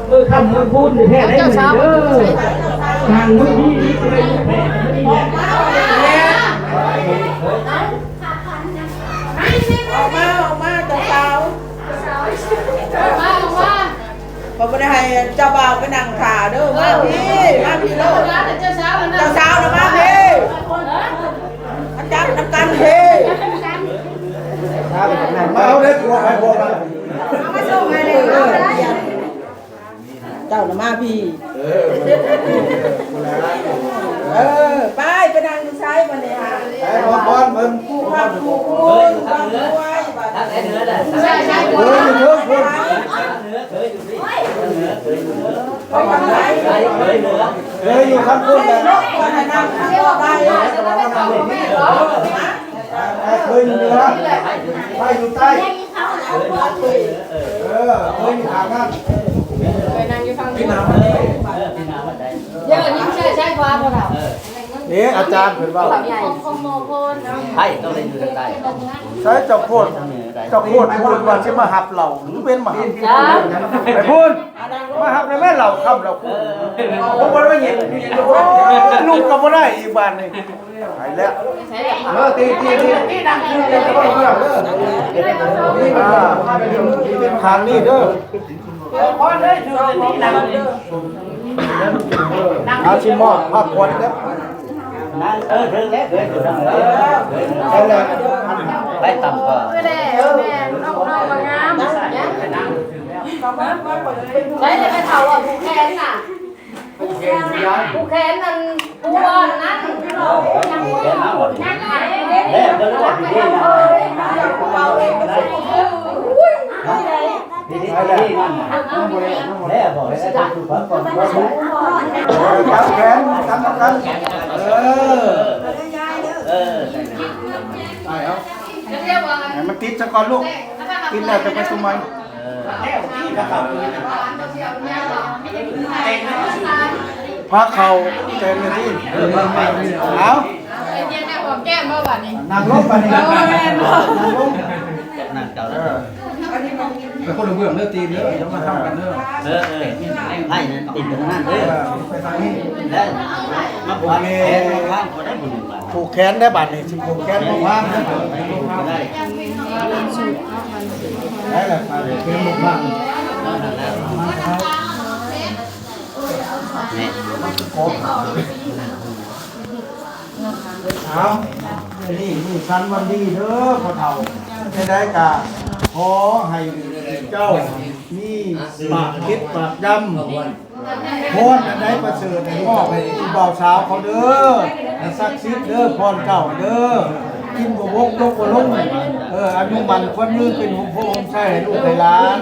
ມື້ຄ່ຳມື້ຄູນແທ້ໄດ໋ມື້ນີ້ເດີ ນາງມື້ນີ້ນີ້ເລີຍແທ້ມື້ນີ້ແຫຼະ ອອກມາ ອອກມາ ເຈົ້າສາວ ຂ້ອຍບໍ່ໄດ້ໃຫ້ເຈົ້າບ່າວໄປນັ່ງຖ້າເດີ ມາພີ້ ມາພີ້ໂລດ ເຈົ້າສາວນະມາພີ້ ມາຈັບນຳກັນພີ້ ມາເອົາເດ້ ຜົວໃຜຜົວມັນ ເຈົ້ານະມາພີ້ ເອີ ເອີ ໄປ ໄປນັ່ງຢູ່ໃສບັດນີ້ຫາ ໄປບອນເພິ່ນ ຜູ້ຮັກຜູ້ຄຸນ ເອີ ເອີ ເອີ ເອີ ຢູ່ທາງພຸ້ນແຫຼະ ເອີ ເຄີຍຢູ່ເໜືອ ໄປຢູ່ໃຕ້ ເອີ ເຄີຍຢູ່ທາງນັ້ນ ໄປນັ່ງຢູ່ຝັ່ງພຸ້ນ ເອີ ເດີ ຍິງຊ້າຍຂວາບໍ່ເທົ່າ ເອີ ນີ້ອາຈານເພິ່ນເວົ້າ ໃຜຕ້ອງໄດ້ຢູ່ທາງໃຕ້ ໃສເຈົ້າໂພດ ເຈົ້າໂພດ ໂພດວ່າຊິມາຮັບເຫຼົ້າ ເປັນມາຮັບ ໄປພຸ້ນ ມາຮັບໄດ້ແມ່ເຫຼົ້າຄຳເຫຼົ້າຄູ ເອີ ບໍ່ໄດ້ເຫັນ ລຸງກໍບໍ່ໄດ້ອີກບາດນີ້ ໄປແລ້ວ ເອີ ຕີ ຕີ ຕີ ຕີ ອ່າ ເປັນຂາງນີ້ເດີ ເອົາຊິມອບພາຂວັນເດີ ເອີ ເຖິງແລ້ວ ເອີ ເຖິງແລ້ວ ເອີ ໄປຕຳກ່ອນ ເອີ ແມ່ນ ນ້ອງໆ ງາມ ໄດ້ແຕ່ໄປເຜົາຜູ້ແຂນນະ ຜູ້ແຂນນັ້ນ ຜູ້ອ່ອນນັ້ນ ຈັບແຂນ ຈັບນຳກັນ ເອີ ເອີ ໄປເອົາ ໃຫ້ມັນຕິດຊະກ່ອນລູກ ຕິດແລ້ວຈັ່ງໄປສູ່ໃໝ່ ພາເຂົ້າແຕ່ງໜ້າທີ່ ເອົາ ນັ່ງລົງບາດນີ້ ນັ່ງລົງ ນັ່ງເຈົ້າ ເອີ ໄປຄົນລະເບື້ອງເດີ ຕີນເດີ ຢ່າມາທຳກັນເດີ ເອີ ເອີ ໃຫ້ນັ້ນຕິດຕະໜ່າງເດີ ເອີ ໄປທາງນີ້ ແລ້ວມາຜູກແຂນ ຜູກແຂນບໍ່ໄດ້ບຸນບາດ ຜູກແຂນໄດ້ບາດນີ້ ຜູກແຂນບໍ່ພານ ໄດ້ລະ ຜູກແຂນບໍ່ພານ ເອົາ ມື້ນີ້ມື້ສັນວັນດີເດີພໍ່ເຖົ້າ ຈັ່ງໃດກະຂໍໃຫ້ເຈົ້າມີປາກເຈັດປາກຈຳ ພອນອັນໃດປະເສີດໃຫ້ມອບໃຫ້ຜູ້ບ່າວສາວເຂົາເດີ ໃຫ້ສັກສິດເດີ ພອນເຈົ້າເດີ ກິນບໍ່ບົກ ຕົກບໍ່ລົງ ເອີ ອາຍຸໝັ້ນຂວັນຍືນ ເປັນຮົ່ມໂພຮົ່ມໄຊໃຫ້ລູກໃຫ້ຫຼານ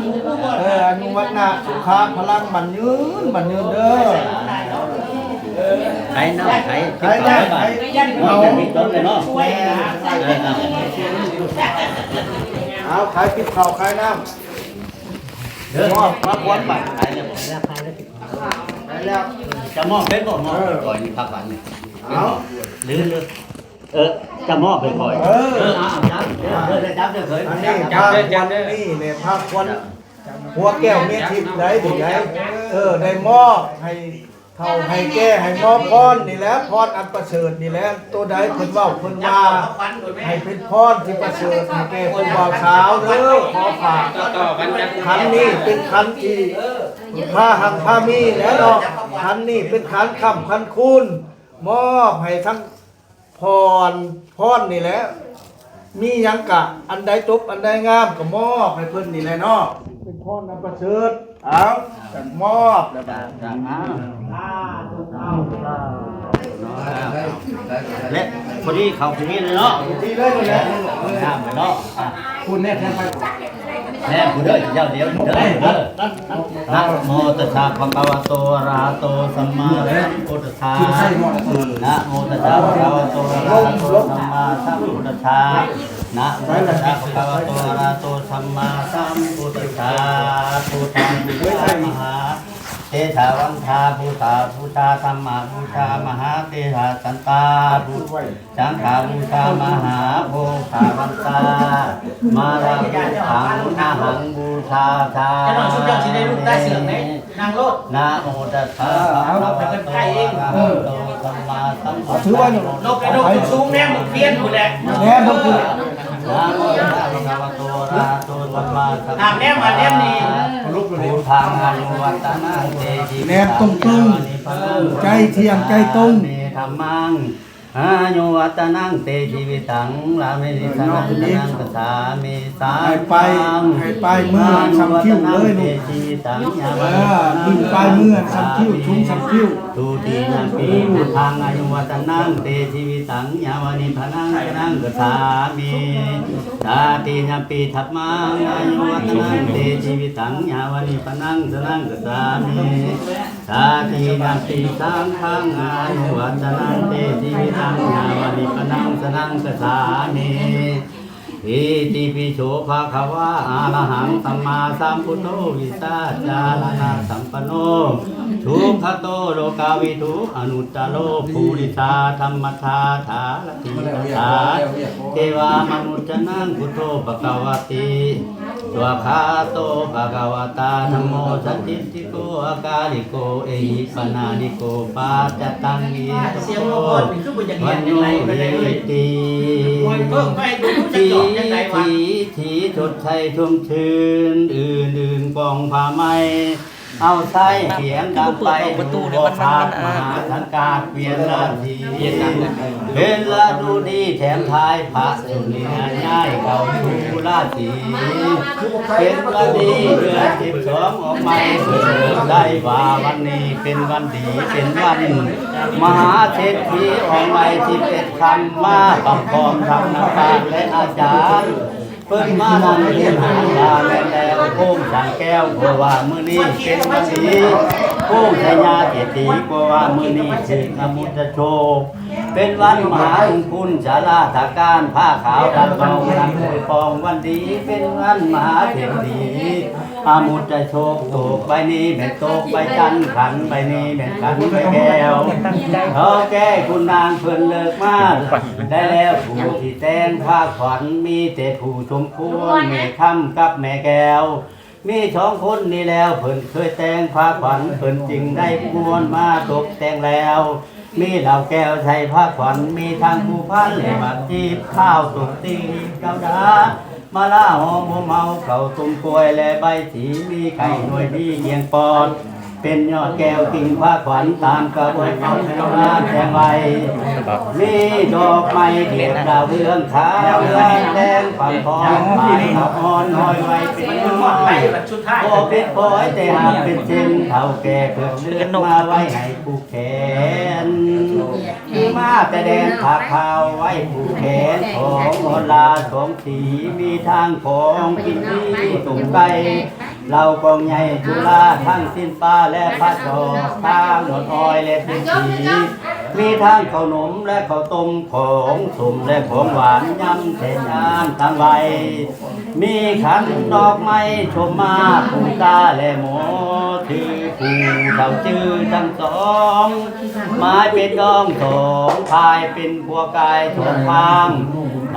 ເອີ ອາຍຸວັນນະສຸຂະພະລັງໝັ້ນຍືນ ໝັ້ນຍືນເດີ. ຂາຍນ້ຳ ຂາຍ ຂາຍນ້ຳ ຂາຍເຫຼົ້າ ເອີ ເອົາ ເອົາ ຂາຍຕິບເຂົ້າ ຂາຍນ້ຳ ເດີ ມອບພາຂວັນບາດ ຂາຍແລ້ວ ຂາຍແລ້ວ ຈະມອບເປັນບໍ່ ມອບ ເອີ ກ່ອຍນີ້ພາຂວັນນີ້ ເອົາ ຫຼື ຫຼື ເອີ ຈະມອບໃຫ້ຂ້ອຍ ເອີ ເອີ ເອົາ ຈັບ ເອີ ຈັບເດີ ເອີ ຈັບເດີ ຈັບເດີ ນີ້ແຫຼະພາຂວັນ ຜົວແກ້ວເມຍທິບໄດ້ ໄດ້ ເອີ ໄດ້ມອບໃຫ້ ເຖົ້າໃຫ້ແກ່ໃຫ້ມອບພອນນີ້ແຫຼະ ພອນອັນປະເສີດນີ້ແຫຼະ ໂຕໃດເພິ່ນເວົ້າເພິ່ນວ່າ ໃຫ້ເປັນພອນທີ່ປະເສີດໃຫ້ແກ່ຜູ້ບ່າວສາວເດີ ຂໍຝາກ ຂັນນີ້ເປັນຂັນທີ່ພາຮັ່ງພາມີແຫຼະເນາະ ຂັນນີ້ເປັນຂັນຄ້ຳຂັນຄູນ ມອບໃຫ້ທັງ ພອນ ພອນນີ້ແຫຼະ ມີຫຍັງກະ ອັນໃດຈົບອັນໃດງາມກະມອບໃຫ້ເພິ່ນນີ້ແຫຼະເນາະ ເປັນພອນອັນປະເສີດ ເອົາ ກະມອບແລ້ວບາດ ແລະ ພໍດີເຂົ້າພິທີເລີຍເນາະ ດີເລີຍແຫຼະ ງາມເນາະ ຄຸນແນບແທນໄປ ແນມຜູ້ເດີ ເຈົ້າດຽວເດີ ນະໂມຕັດສະ ພະຄະວະໂຕ ອະລະຫະໂຕ ສຳມາສຳພຸດທັດສະ ນະໂມຕັດສະ ພະຄະວະໂຕ ອະລະຫະໂຕ ສຳມາສຳພຸດທັດສະ ນະໂມຕັດສະ ພະຄະວະໂຕ ອະລະຫະໂຕ ສຳມາສຳພຸດທັດສະ ພຸດທັງ ສາມະຫາ ເຕສາວັນທາ ພຸດທາບູຊາ ທຳມະບູຊາ ມະຫາເຕສາສັນຕາ ພຸດ ສັງຄາບູຊາ ມະຫາໂພຄາວັນຕາ ມາລະບຸດທັງ ອະຫັງບູຊາສາມິ ນະໂມຕັດສະ ພະຄະວະໂຕ ອະລະຫະໂຕ ສຳມາສຳພຸດທັດສະ ລົບໄປ ລົບສູງແນມພຽນພຸ້ນແຫຼະ ແນມເບິ່ງພຸ້ນ ນະໂມຕັດສະ ພະຄະວະໂຕ ອະລະຫະໂຕ ສຳມາສຳພຸດທັດສະ ແນມມາແນມນີ້ ພຸດທັງ ອາຍຸ ວັດຕະນັງ ເຕ ຊີວິຕັງ ແນມຕົງໆ ໃຈທ່ຽງໃຈຕົງ ທຳມັງ ອາຍຸ ວັດຕະນັງ ເຕ ຊີວິຕັງ ລາເມ ສະນັງ ສະນັງ ກະສາມິ ສັງ ໃຫ້ໄປ ໃຫ້ໄປເມືອຊຳຄິ້ວເລີຍລູກ ເອີ ຂຶ້ນໄປເມືອຊຳຄິ້ວ ສູງຊຳຄິ້ວ ທຸຕິຍຳປີ ພຸດທັງ ອາຍຸ ວັດຕະນັງ ເຕ ຊີວິຕັງ ຍາວະນິບພານັງ ສະນັງ ກະສາມິ ຕະຕິຍຳປີ ທຳມັງ ອາຍຸ ວັດຕະນັງ ເຕ ຊີວິຕັງ ຍາວະນິບພານັງ ສະນັງ ກະສາມິ ຕະຕິຍຳປີ ສັງຄັງ ອາຍຸ ວັດຕະນັງ ເຕ ຊີວິຕັງ ຍາວະນິບພານັງ ສະນັງ ກະສາມິ ອິຕິປິໂສ ພະຄະວາ ອະລະຫັງ ສຳມາສຳພຸດໂທ ວິຊາຈາລະນະສຳປັນໂນ ສຸຂະໂຕ ໂລກາວິທູ ອະນຸດຕະໂລ ປຸລິສະທຳມະທາທາລະຕິ ເທວາມະນຸດສະນັງ ພຸດໂທ ພະຄະວາຕິ ສວາຄາໂຕ ພະຄະວະຕາ ທຳໂມ ສັນທິດທິໂກ ອາກາລິໂກ ເອຫິປະນານິໂກ ປັດຈະຕັງ ວິເສໂຕ ວັນໂນ ວິເວຕິ ທີ່ທີ່ທີ່ຊົດໃຊ້ຊົມຊື່ນ ອື່ນໆ ກອງຜ້າໄໝ ເອົາໃຊ້ປຽນດັງໄຟ ມະຫາສັງກາດ ປ່ຽນລາສີ ເປັນລະດູດີ ແຖມທ້າຍພະສຸລິຍະ ຍ້າຍເຂົ້າສູ່ລາສີ ເປັນລະດີເດືອນສິບສອງ ອອກໃໝ່ເປີດໄດ້ວ່າ ວັນນີ້ເປັນວັນດີ ເປັນວັນມະຫາເສດຖີ ອອກໃໝ່ສິບເອັດຄ່ຳ ມາພ້ອມທັງນັກປາຊນ ແລະ ອາຈານ ເພິ່ນມານັ່ງເຮັດຫາງຕາແມ່ນແລ້ວ ໂຄງສ້າງແກ້ວ ເພາະວ່າມື້ນີ້ເປັນວັນດີ ໂຄງໄຊຍາເສດຖີ ເພາະວ່າມື້ນີ້ຖືກອະມຸດຕະໂຊກ ເປັນວັນມະຫາມຸງຄຸນ ສາລາຖາການ ຜ້າຂາວ ຜ້າຂາວ ນຳໂດຍປອງ ວັນດີເປັນວັນມະຫາເສດຖີ ອະມຸດຕະໂຊກ ໂຕກໃບນີ້ແມ່ນໂຕກໃບຈັນ ຂັນໃບນີ້ແມ່ນຂັນໃບແກ້ວ ເຖົ້າແກ່ຄຸນນາງເພິ່ນເລີກມາໄດ້ແລ້ວ ຜູ້ທີ່ແຕ່ງພາຂວັນມີແຕ່ຜູ້ສົມຄວນ ແມ່ຄຳກັບແມ່ແກ້ວ ມີສອງຄົນນີ້ແລ້ວ ເພິ່ນເຄີຍແຕ່ງພາຂວັນ ເພິ່ນຈຶ່ງໄດ້ມ່ວນມາຕົກແຕ່ງແລ້ວ ມີເຫຼົ້າແກ້ວໃສ່ພາຂວັນ ມີທັງຜູ້ພັນ ແລະ ບັກຈີບ ຂ້າວຕົກຕີນ ເຂົ້າດາ ມາລາ ຫໍ່ບໍ່ເມົາ ເຂົ້າຕົ້ມກ້ວຍ ແລະ ໃບສີ ມີໄກ່ໜ່ວຍດີ ກຽງປອດ ເປັນຍອດແກ້ວກິ່ງພາຂວັນ ຕາມກະບວນການແຕ່ງໄວ້ ມີດອກໄມ້ ດຽບດາວເຮືອງຂາວ ເຮືອງແດງ ປານທອງ ປານຕະອອນ ຫ້ອຍໄວ້ເປັນຍອດ ບໍ່ເປັນຟອຍ ແຕ່ຫາກເປັນເສັ້ນ ເຖົ້າແກ່ເພິ່ນເລືອກມາໄວ້ໃຫ້ຜູກແຂນ ມາແຕ່ແດນຜາຂາວ ໄວ້ຜູກແຂນ ຂອງອ່ອນລາສອງສີ ມີທັງຂອງກິນດີ ຕົ້ມໄກ່ ເຫຼົ້າກອງໃຫຍ່ ສຸລາ ທັງຊີ້ນປາ ແລະ ພະຈອກ ທາງນວດອ້ອຍ ແລະ ເປັນສີ ມີທັງເຂົ້າໜົມ ແລະ ເຂົ້າຕົ້ມ ຂອງສົ້ມ ແລະ ຂອງຫວານ ຍຳແຕ່ຍາມຕັ້ງໄວ້ ມີຂັນດອກໄມ້ຊົມມາ ປູຕາ ແລະ ໝໍ ຖືຜູ້ເຖົ້າຈື່ທັງສອງ ໝາຍເປັນດອງສອງ ພາຍເປັນຂົວກາຍສອງຂ້າງ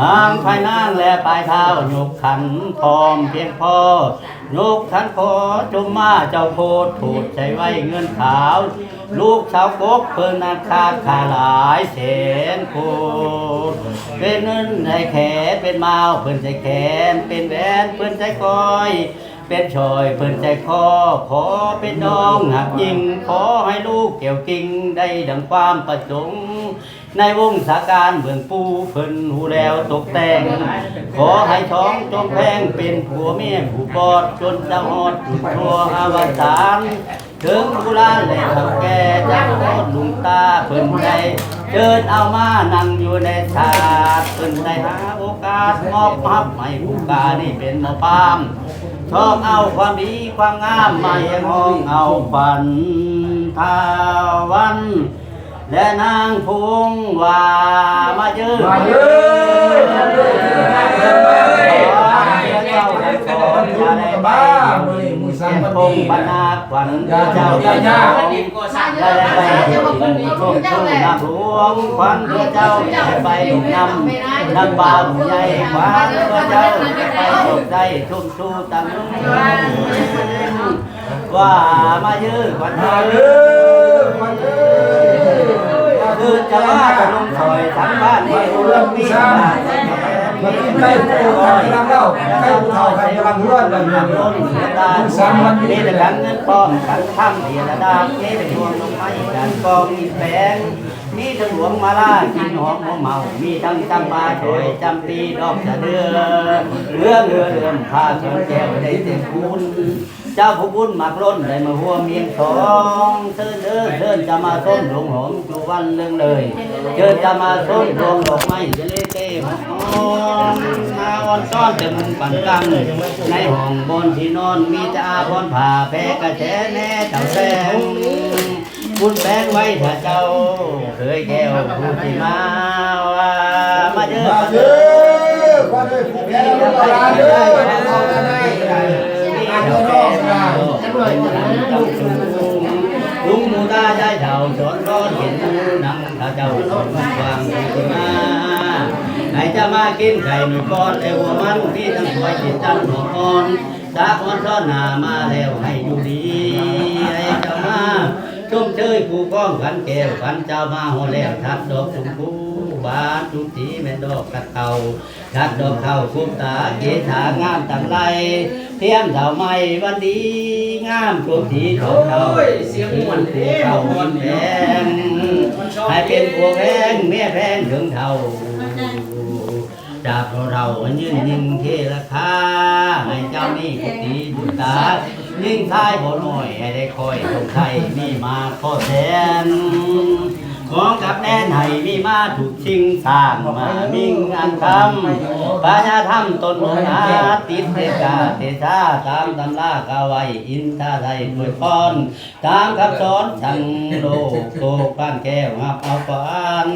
ນາງພາຍນາງ ແລະ ປາຍເທົ້າ ຍົກຂັນພ້ອມພຽງພໍ ຍົກຂັນຂໍຊົມມາ ເຈົ້າໂພດໂທດໃສ່ໄວ້ເງິນຂາວ ລູກສາວກົກເພິ່ນນັ້ນຂາດຄ່າຫຼາຍແສນໂຄດ ເປັນເງິນໃສ່ແຂນ ເປັນໝາວເພິ່ນໃສ່ແຂນ ເປັນແຫວນເພິ່ນໃສ່ກ້ອຍ ເປັນສ້ອຍເພິ່ນໃສ່ຄໍ ຂໍເປັນນ້ອງຮັກຍິ່ງ ຂໍໃຫ້ລູກແກ້ວກິ່ງໄດ້ດັ່ງຄວາມປະສົງ ໃນວົງສາການເບື້ອງປູ່ເພິ່ນຮູ້ແລ້ວຕົກແຕ່ງ ຂໍໃຫ້ສອງຈົງແພງເປັນຜົວເມຍຜູ້ປອດ ຈົນຈະຮອດຈົນຊົ່ວອະວະສານ ເຖິງຜູ້ຫຼານແລະເຖົ້າແກ່ ຈະໂຄດລຸງຕາເພິ່ນໄດ້ເຊີນເອົາມານັ່ງຢູ່ໃນສາດ ເພິ່ນໄດ້ຫາໂອກາດມອບຮັບໃຫ້ຜູ້ການີ້ເປັນໝໍພາມ ຊອກເອົາຄວາມດີຄວາມງາມມາຮຽກຮ້ອງເອົາປັນ ທ້າວວັນ ແລະນາງພົງວ່າ ມາເດີ້ ມາເດີ້ ມາເດີ້ ເຈົ້າທັງສອງຈະໄດ້ໄປ ມື້ນີ້ມື້ສັນວັນດີ ແກ່ນພົງບັນນາຂວັນ ເຈົ້າທັງສອງຈະໄດ້ໄປຢູ່ຊົມຊູນຳຫຼວງ ຂວັນເຈົ້າຈະໄດ້ໄປນຳ ນຳບ່າວໃຫຍ່ ຂວັນເຈົ້າຈະໄດ້ໄປຊົມໃຊ້ຊົມຊູຕຳ ວ່າມາເດີ້ ຂວັນເອີຍ ມາເດີ້ ຂວັນເອີຍ ຄືຈະວ່າຕະລຸງສອຍສັງບ້ານໃຫ້ເຮືອນມີ ມາກິນໄກ່ຜູ້ເຖົ້າໄກ່ກຳລັງເລົ່າ ໄກ່ຜູ້ເຖົ້າໄກ່ກຳລັງເຮືອນ ມື້ສັນວັນດີ ມີແຕ່ກັນເງິນປອມກັນຄຳເດລະດາ ມີແຕ່ດວງດອກໄມ້ຈັນກອງອິນແປງ ມີທັງຫຼວງມາລາກິ່ນຫອມຫອມເມົາ ມີທັງຈຳປາ ສອຍຈຳປີ ດອກສະເດືອ ເຮືອເຮືອເຫຼືອມ ຜ້າສອນແກ້ວໄດ້ເຕັມພູນ ເຈົ້າຜູ້ບຸນມັກລົ້ນໄດ້ມາຮ່ວມຮຽງສອງ ເຊີນເດີ ເຊີນຈະມາຊົມດວງຫອມຈຸວັນເລື່ອງເລີຍ ເຊີນຈະມາຊົມດວງດອກໄມ້ທະເລເຕັມຫອມ ມາອອນຊ້ອນແຕ່ມຸມປັນກັງ ໃນຫ້ອງບ່ອນທີ່ນອນ ມີແຕ່ອາພອນຜ້າແຜ່ກະແສແນ່ເຈົ້າແສງ ບຸນແປງໄວ້ຖ້າເຈົ້າເຄີຍແກ້ວຜູ້ທີ່ມາວ່າ ມາເດີ້ ມາເດີ້ ມາເດີ້ ຜູ້ແກ່ລູກຫຼານເດີ້ ມາເດີ້ ລຸງໝູຕາຍາຍເຖົ້າສອນຮ້ອນເຫັນຢູ່ນັ່ງ ຖ້າເຈົ້າສົມຫວັງທີ່ມາ ໃຫ້ເຈົ້າມາກິນໄຂ່ໜ້ອຍກ່ອນ ແລະຫົວມັນ ມີທັງສວຍຈິດຈັນຫອມອ່ອນ ສາກອນຊ້ອນໜ້າມາແລ້ວໃຫ້ຢູ່ດີ ໃຫ້ເຈົ້າມາຊົມເຊີຍຄູ່ຄອງຂວັນແກ້ວ ຂວັນເຈົ້າມາຮອດແລ້ວ ທັດດອກຊົມພູ ບານຈຸດສີແມ່ນດອກກັດເຂົ້າ ທັດດອກເຂົ້າຄຸບຕາ ເກສາງາມຕາມໄລ ທຽມເຖົ້າໃໝ່ວັນດີ ງາມຊົມສີດອກເຂົ້າ ໂອ້ຍ ສຽງມ່ວນເດ້ ເຂົ້າແພງ ໃຫ້ເປັນຜົວແພງເມຍແພງເຖິງເຖົ້າ ຈາກເຖົ້າເຖົ້າຍືນຍິງເທລະຄາ ໃຫ້ເຈົ້າມີຄຸດດີບຸນຕາ ຍິງຊາຍບໍ່ນ້ອຍ ໃຫ້ໄດ້ຄອຍສົງໄຊ ມີມາຂໍແສນ ຂອງກັບແນນໃຫ້ມີມາທຸກສິ່ງ ສ້າງມາມີງານຄຳ ພະຍາທຳຕົນອົງອາ ຕິດເດກາເດຊາ ຕາມຕຳລາກ່າວໄວ້ ອິນທາໄຊອວຍພອນ ຕາມຄຳສອນສັງໂລກໂຕກບ້ານແກ້ວຮັບເອົາຂວັນ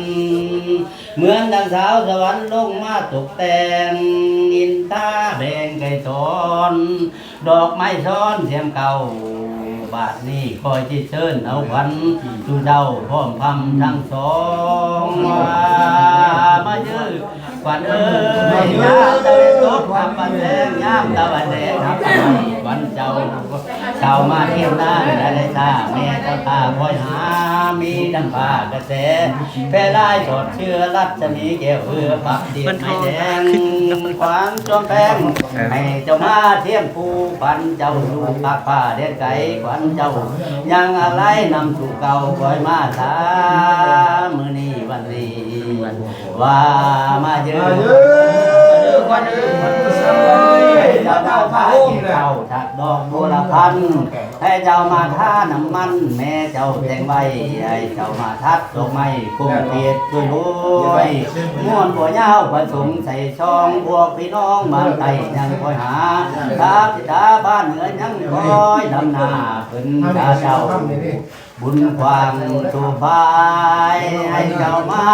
ເໝືອນດັ່ງສາວສະຫວັນລົງມາຕົກແຕ່ງ ອິນທາແບ່ງໄກ່ສອນ ດອກໄມ້ຊ້ອນສຽມເກົ່າ ບາດນີ້ຂ້ອຍຊິເຊີນເອົາຂວັນສູ່ເຈົ້າພ້ອມພຳທັງສອງ ວ່າມາເດີ້ ຂວັນເອີຍ ຍາມຕາເວັນຕົກຮັບບັດແລງ ຍາມຕາວັນແລງຮັບບັດແລງ ຂວັນເຈົ້າ ເຈົ້າມາທຽມນາງໄດ້ໄດ້ຕາ ແມ່ເຈົ້າຕາຄອຍຫາ ມີດັ່ງຟ້າກະແສ ແຜ່ລາຍສອດເຊື້ອລັດສະໝີແກ້ວເອື້ອປະເດດໄມ້ແດງ ຂວັນຈອມແພງ ໃຫ້ເຈົ້າມາທຽມຄູ່ ຂວັນເຈົ້າຢູ່ປາກຟ້າແດນໄກ ຂວັນເຈົ້າຍັງອາໄລນຳສູ່ເກົ່າ ຄອຍມາສາ ມື້ນີ້ວັນນີ້ ວ່າມາເດີ້ ມາເດີ້ ຂວັນເອີຍ ເຈົ້າມາພາກິນເຂົ້າ ທັດດອກບົວລະພັນ ໃຫ້ເຈົ້າມາທານ້ຳມັນ ແມ່ເຈົ້າແຕ່ງໄວ້ ໃຫ້ເຈົ້າມາທັດດອກໄມ້ຄົມເທດດ້ວຍໂລຍ ມ່ວນບໍ່ຍາວປະສົງໃສ່ຊອງ ພວກພີ່ນ້ອງບ້ານໃຕ້ຍັງຄອຍຫາ ທາງທິດຕາບ້ານເໜືອຍັງຄອຍນຳໜ້າ ເພິ່ນພາເຈົ້າ ບຸນກວ້າງໂສພາຍ ໃຫ້ເຈົ້າມາ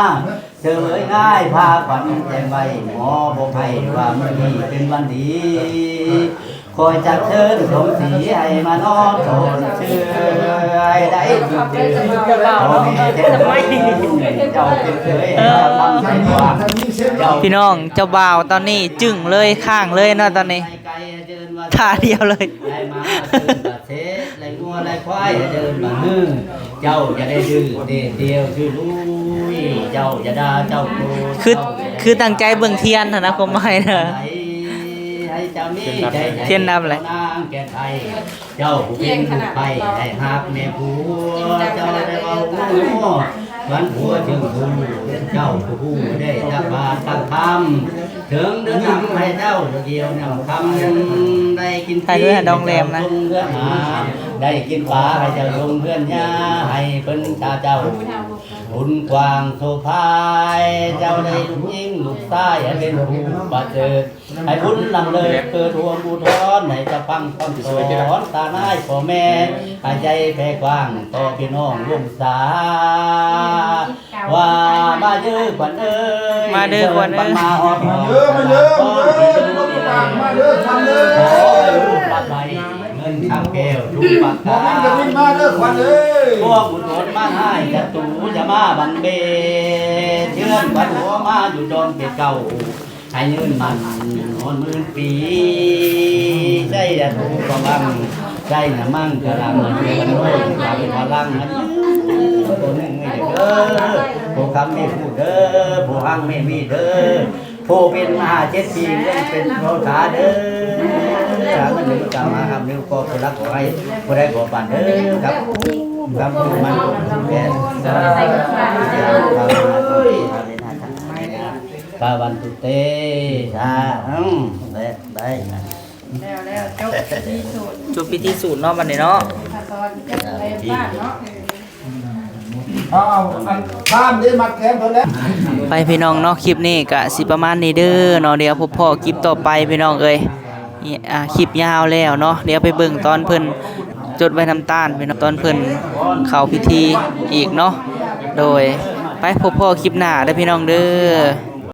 ເສີຍງ່າຍ ພາຂວັນແຕ່ງໄວ້ ໝໍບໍ່ໄພວ່າມື້ນີ້ເປັນວັນດີ ຄອຍຈັກເຊີນສົມສີໃຫ້ມານອນໂດນເຊື່ອ ໃຫ້ໄດ້ຕິດຕື່ນພໍ່ແມ່ແທ້ເຈົ້າເປັນເຄີຍໃຫ້ເຈົ້າທຳໃຫ້ກວ້າງ ເຈົ້າ ພີ່ນ້ອງ ເຈົ້າບ່າວຕອນນີ້ຈຶ່ງເລີຍ ຄ້າງເລີຍເນາະຕອນນີ້ ທ່າດຽວເລີຍ ໄລ່ມ້າເດີນບາດເສດ ໄລ່ງົວໄລ່ຄວາຍເດີນບາດມື ເຈົ້າຢ່າໄດ້ດື້ເດດດຽວຊື່ລຸຍ ເຈົ້າຢ່າດ່າເຈົ້າໂກ ຄື ຄືຕັ້ງໃຈເບິ່ງທຽນຫັ້ນນະ ຄວາມໝາຍນະ ໃຫ້ເຈົ້າມີໃຈ ທຽນດັບແຫຼະ ນາງແກ່ນໄພ ເຈົ້າຜູ້ເປັນລູກໃພ້ໄດ້ຮັກແມ່ຜົວ ເຈົ້າໄດ້ເວົ້າຫົວ ມັນຜົວຈຶ່ງຮູ້ ເຈົ້າຜູ້ຮູ້ໄດ້ຕັກບາດຕັກທຳ ເຖິງເດີນນຳໃຫ້ເຈົ້າດຽວນຳຄຳ ໄດ້ກິນປີໃຫ້ເຈົ້າສົ່ງເຮືອນຫາ ໄດ້ກິນປາໃຫ້ເຈົ້າສົ່ງເຮືອນຍາ ໃຫ້ເພິ່ນຕາເຈົ້າບຸນກວ້າງໂສພາຍ ເຈົ້າໄດ້ລູກຍິງລູກຊາຍໃຫ້ເປັນຜູ້ປະເສີດ ໃຫ້ບຸນລຳເລີດເກີດຮ່ວມອຸທອນ ໃຫ້ເຈົ້າຟັງຄຳສອນຕານາຍພໍ່ແມ່ ໃຫ້ໃຈແຜ່ກວ້າງຕໍ່ພີ່ນ້ອງວົງສາ ວ່າມາເດີຂວັນເອີຍ ມາເດີຂວັນເອີຍ ເຊີນຂວັນມາຮອດ ມາເດີ ມາເດີ ມາເດີ ມາເດີ ຂວັນເອີຍ ຂໍໃຫ້ລູກຮັບໃຫ້ເງິນຄຳແກ້ວທຸກປະການ ມາເດີຂວັນເອີຍ ພວກບຸນໂຫດມານຮ້າຍສັດຕູຢ່າມາບັງເບນ ເຊີນຂວັນຫົວມາຢູ່ດອນເປັດເກົ້າ ໃຫ້ຍືນໝັ້ນຮອດໝື່ນປີ ໄຊຍະພູພະວັງ ໄຊຍະມັງຄະລັງ ເປັນໂລກເປັນພະລັງ ໃຫ້ຍືນໂຕໜຶ່ງໃຫ້ເດີ ຜູ້ຄຳມີຜູ້ເດີ ຜູ້ຮັ່ງມີມີເດີ ຜູ້ເປັນມະຫາເສດຖີເປັນເປັນໂພທາເດີ ຫາເງິນເດີ ກຳມາຫາເງິນ ຜູ້ລັກຂໍໃຫ້ ຜູ້ໄດ້ຂໍປານເດີ ຄັບ ຄັບ ມັນແກ່ ພາວັນຕຸເຕ ສາທຸ ໄດ້ ໄດ້ ແລ້ວ ແລ້ວ ຈົບພິທີສູດ ຈົບພິທີສູດເນາະ ບັດນີ້ເນາະ ຂັ້ນຕອນຈັດໄປບ້ານເນາະ ເອົາ ເອົາ ອັນ ຂ້າມເດ້ ມັດແຂນເພິ່ນແລ້ວ ໄປພີ່ນ້ອງເນາະ ຄລິບນີ້ກະຊິປະມານນີ້ເດີເນາະ ດຽວພົບພໍ້ຄລິບຕໍ່ໄປພີ່ນ້ອງເອີຍ ອ່າ ຄລິບຍາວແລ້ວເນາະ ດຽວໄປເບິ່ງຕອນເພິ່ນຈົດໄວ້ນ້ຳຕານພີ່ນ້ອງ ຕອນເພິ່ນເຂົ້າພິທີອີກເນາະ ໂດຍ ໄປພົບພໍ້ຄລິບໜ້າເດີພີ່ນ້ອງເດີ.